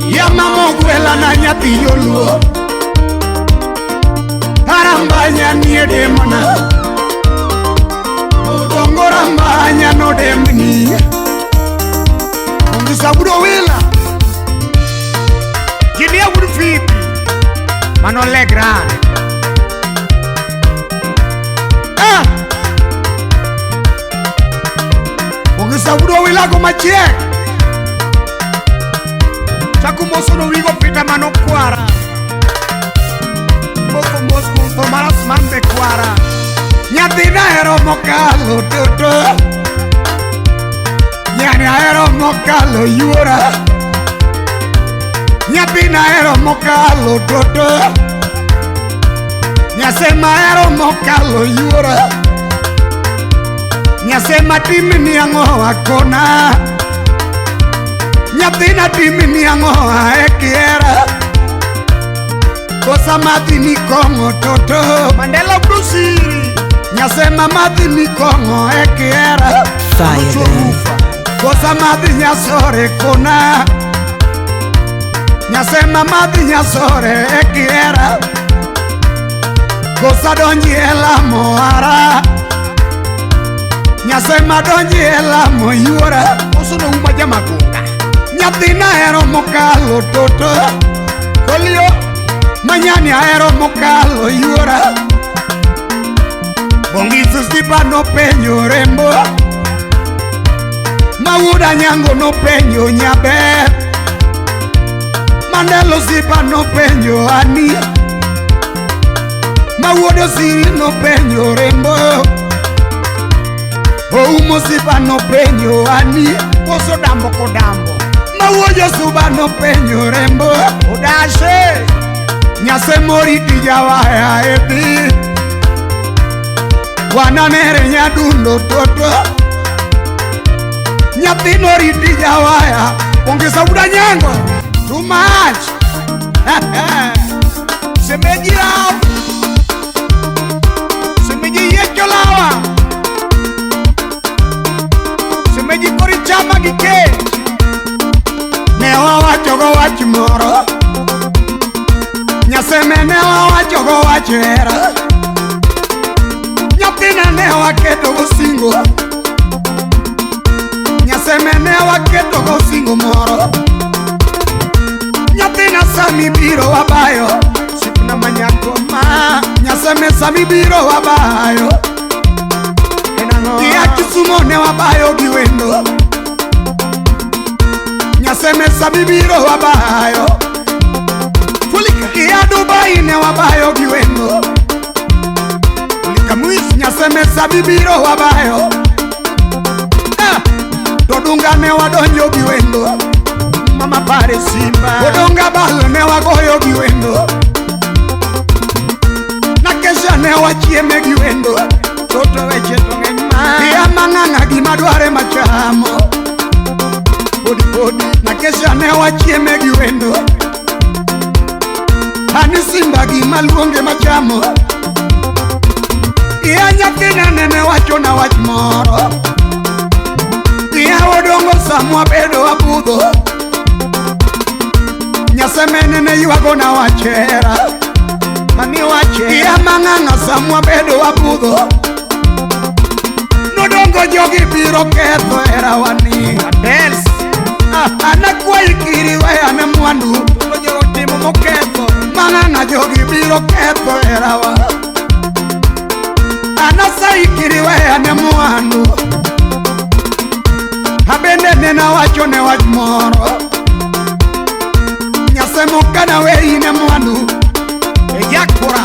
Ya mama ogwela na nyathi joluo. Arambanya nie demna. Odongo rambanya no demni. Ongisa budo wila. Gilia wudu fipi. Mano legran. Ah! Ongisa budo wila go machiek. Chakumoso no wigo pita mano kwara. Moko mos kumto maras man be kwara. Nyathina ahero mokalo toto. Nyani ahero mokalo yuora. Nyathina ahero mokalo toto. Nyasema ahero mokalo yuora. Nyasema timni ang'o akona. Nyathina timni ang'o aekiera. Kosa madhi ni kong'o toto. Mandela Brusiri. Nyasema madhi ni kong'o ekiera. Fire baby. Kosa madhi nyasore kona. Nyasema madhi nyasore ekiera. Kosa donji e lamo ara. Nyasema donji e lamo yuora. Koso no uma jamagunga. Nyathina ahero mokalo toto. Kolio. Manyani ahero mokalo yuora. Bongisu sipa nopenjo rembo. Mawuda nyango nopenjo nyaber. Mandelo sipa nopenjo ani. Mawuodo siri nopenjo rembo. Oumo sipa nopenjo ani. Koso dambo kodambo. Mawuojo suba nopenjo rembo. Odashe. Nyasemo riti jawaya ebi. Wananere nyadundo toto. Nyathino riti jawaya. Ongeza uda nyango. Too much. Semeji lao. Semeji yecho lawa. Semeji kori chama gike. Ne wawachogo wach moro. Nyaseme ne wawachogo wach hera. waketo gosingo. Nyaseme ne waketo gosingo moro. Nyathina sami biro wabayo. Sipna manyako ma. Nyaseme sami biro wabayo. Kia Kisumo ne wabayo gi wendo. Nyaseme sami biro wabayo. Kia Dubai ne wabayo gi wendo. Nyaseme sami biro wabayo. Todunga ne wadonjo gi wendo. Mama pare simba. Odonga bal ne wagoyo gi wendo. Nakesha ne wachieme gi wendo. Toto weche to ng'eny ma. Kia mang'ang'a gima dware machamo. Podi podi. Nakesha ne wachieme gi wendo. Ani simba gima luonge machamo. Iya nyathina nene wacho na wach moro. Iya odongo samwa bedo abudho. Nyaseme nene ywago na wachera. Mani wachera. Iya mang'ang'a samwa bedo abudho. Nodongo jogi biro ketho herawani. Adels. Anakwayi kiri weya ne mwandu. Jogo timo moketho. Mang'ang'a jogi biro ketho herawa. Anasayi kiri weya ne mwandu. Abende nena wacho ne wach moro. Nyasemo kana weyi ne mwandu. E jakura.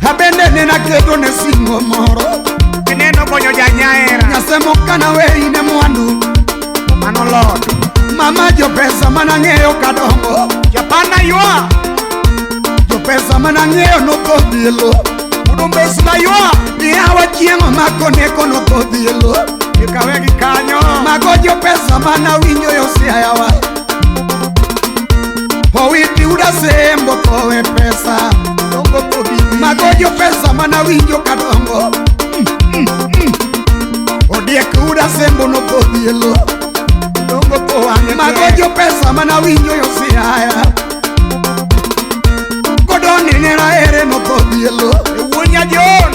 Abende nena keto ne singo moro. Kineno konyo janyaera. Nyasemo kana weyi ne mwandu. Mano lord. Mama jopesa manang'eyo kadongo. Japana ywa. Jopesa manang'eyo nothodhielo. Udumbes ma ywa. Yawa chieng' mako neko nothodhielo. Ikawe gi kanyo. Mago jopesa manawinjo yo Siaya. Owiti uda sembo kowe pesa. Mago jopesa manawinjo kadongo. Odiek uda sembo nothodhielo. Mago jopesa manawinjo yo Siaya. Godoni nera ere nothodhielo. Wuonya John.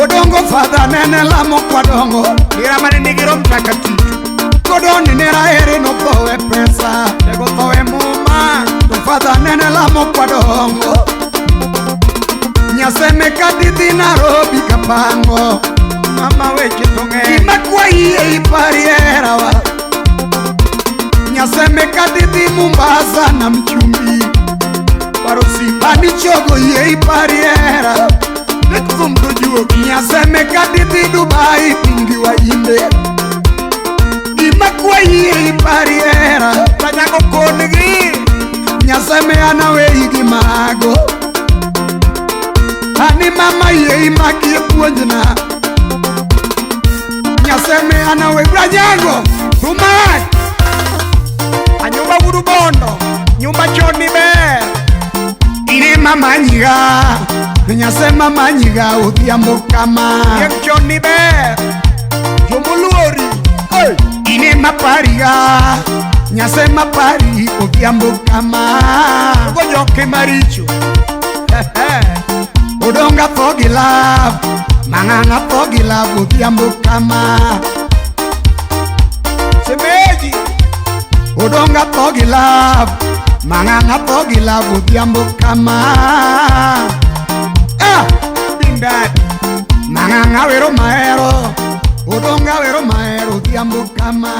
Odongo fadha nene lamo kwadongo. Dira mane nigi Roho Mtakatifu. Godoni nera ere nothowe pesa. Tego thowe muma. To fadha nene lamo kwadongo. Nyaseme kadidhi Nairobi kapango. Mama weche to ng'eny. Gima kwayi e ipari herawa. Nyaseme kadidhi Mombasa na mchumbi. Paro simba. Anichogo yie ipari hera. Nek thum to juogi. Nyaseme kadidhi Dubai pingi wainde. Gima kwayi e ipari hera. Tanyago kongi. Nyaseme anaweyi gi mago. Ani mama yie imaki e puonjna. Nyaseme anaweyi Branyango. Rumach. Anyumba wudu bondo. Nyumba chon ni ber. Ine mama nyiga. Nyasema manyiga odhiambo kama. Chieng' chon ni ber. Jomoluori. Hey. Ine mapariga. Nyasema pari odhiambo kama. Ogo nyoke maricho. Odonga tho gi love. Mang'ang'a tho gi love odhiambo kama. Semeji. Odonga tho gi love. Mang'ang'a tho gi love odhiambo kama. Ah! Bindad. Mang'ang'a wero mahero. Odonga wero mahero odhiambo kama.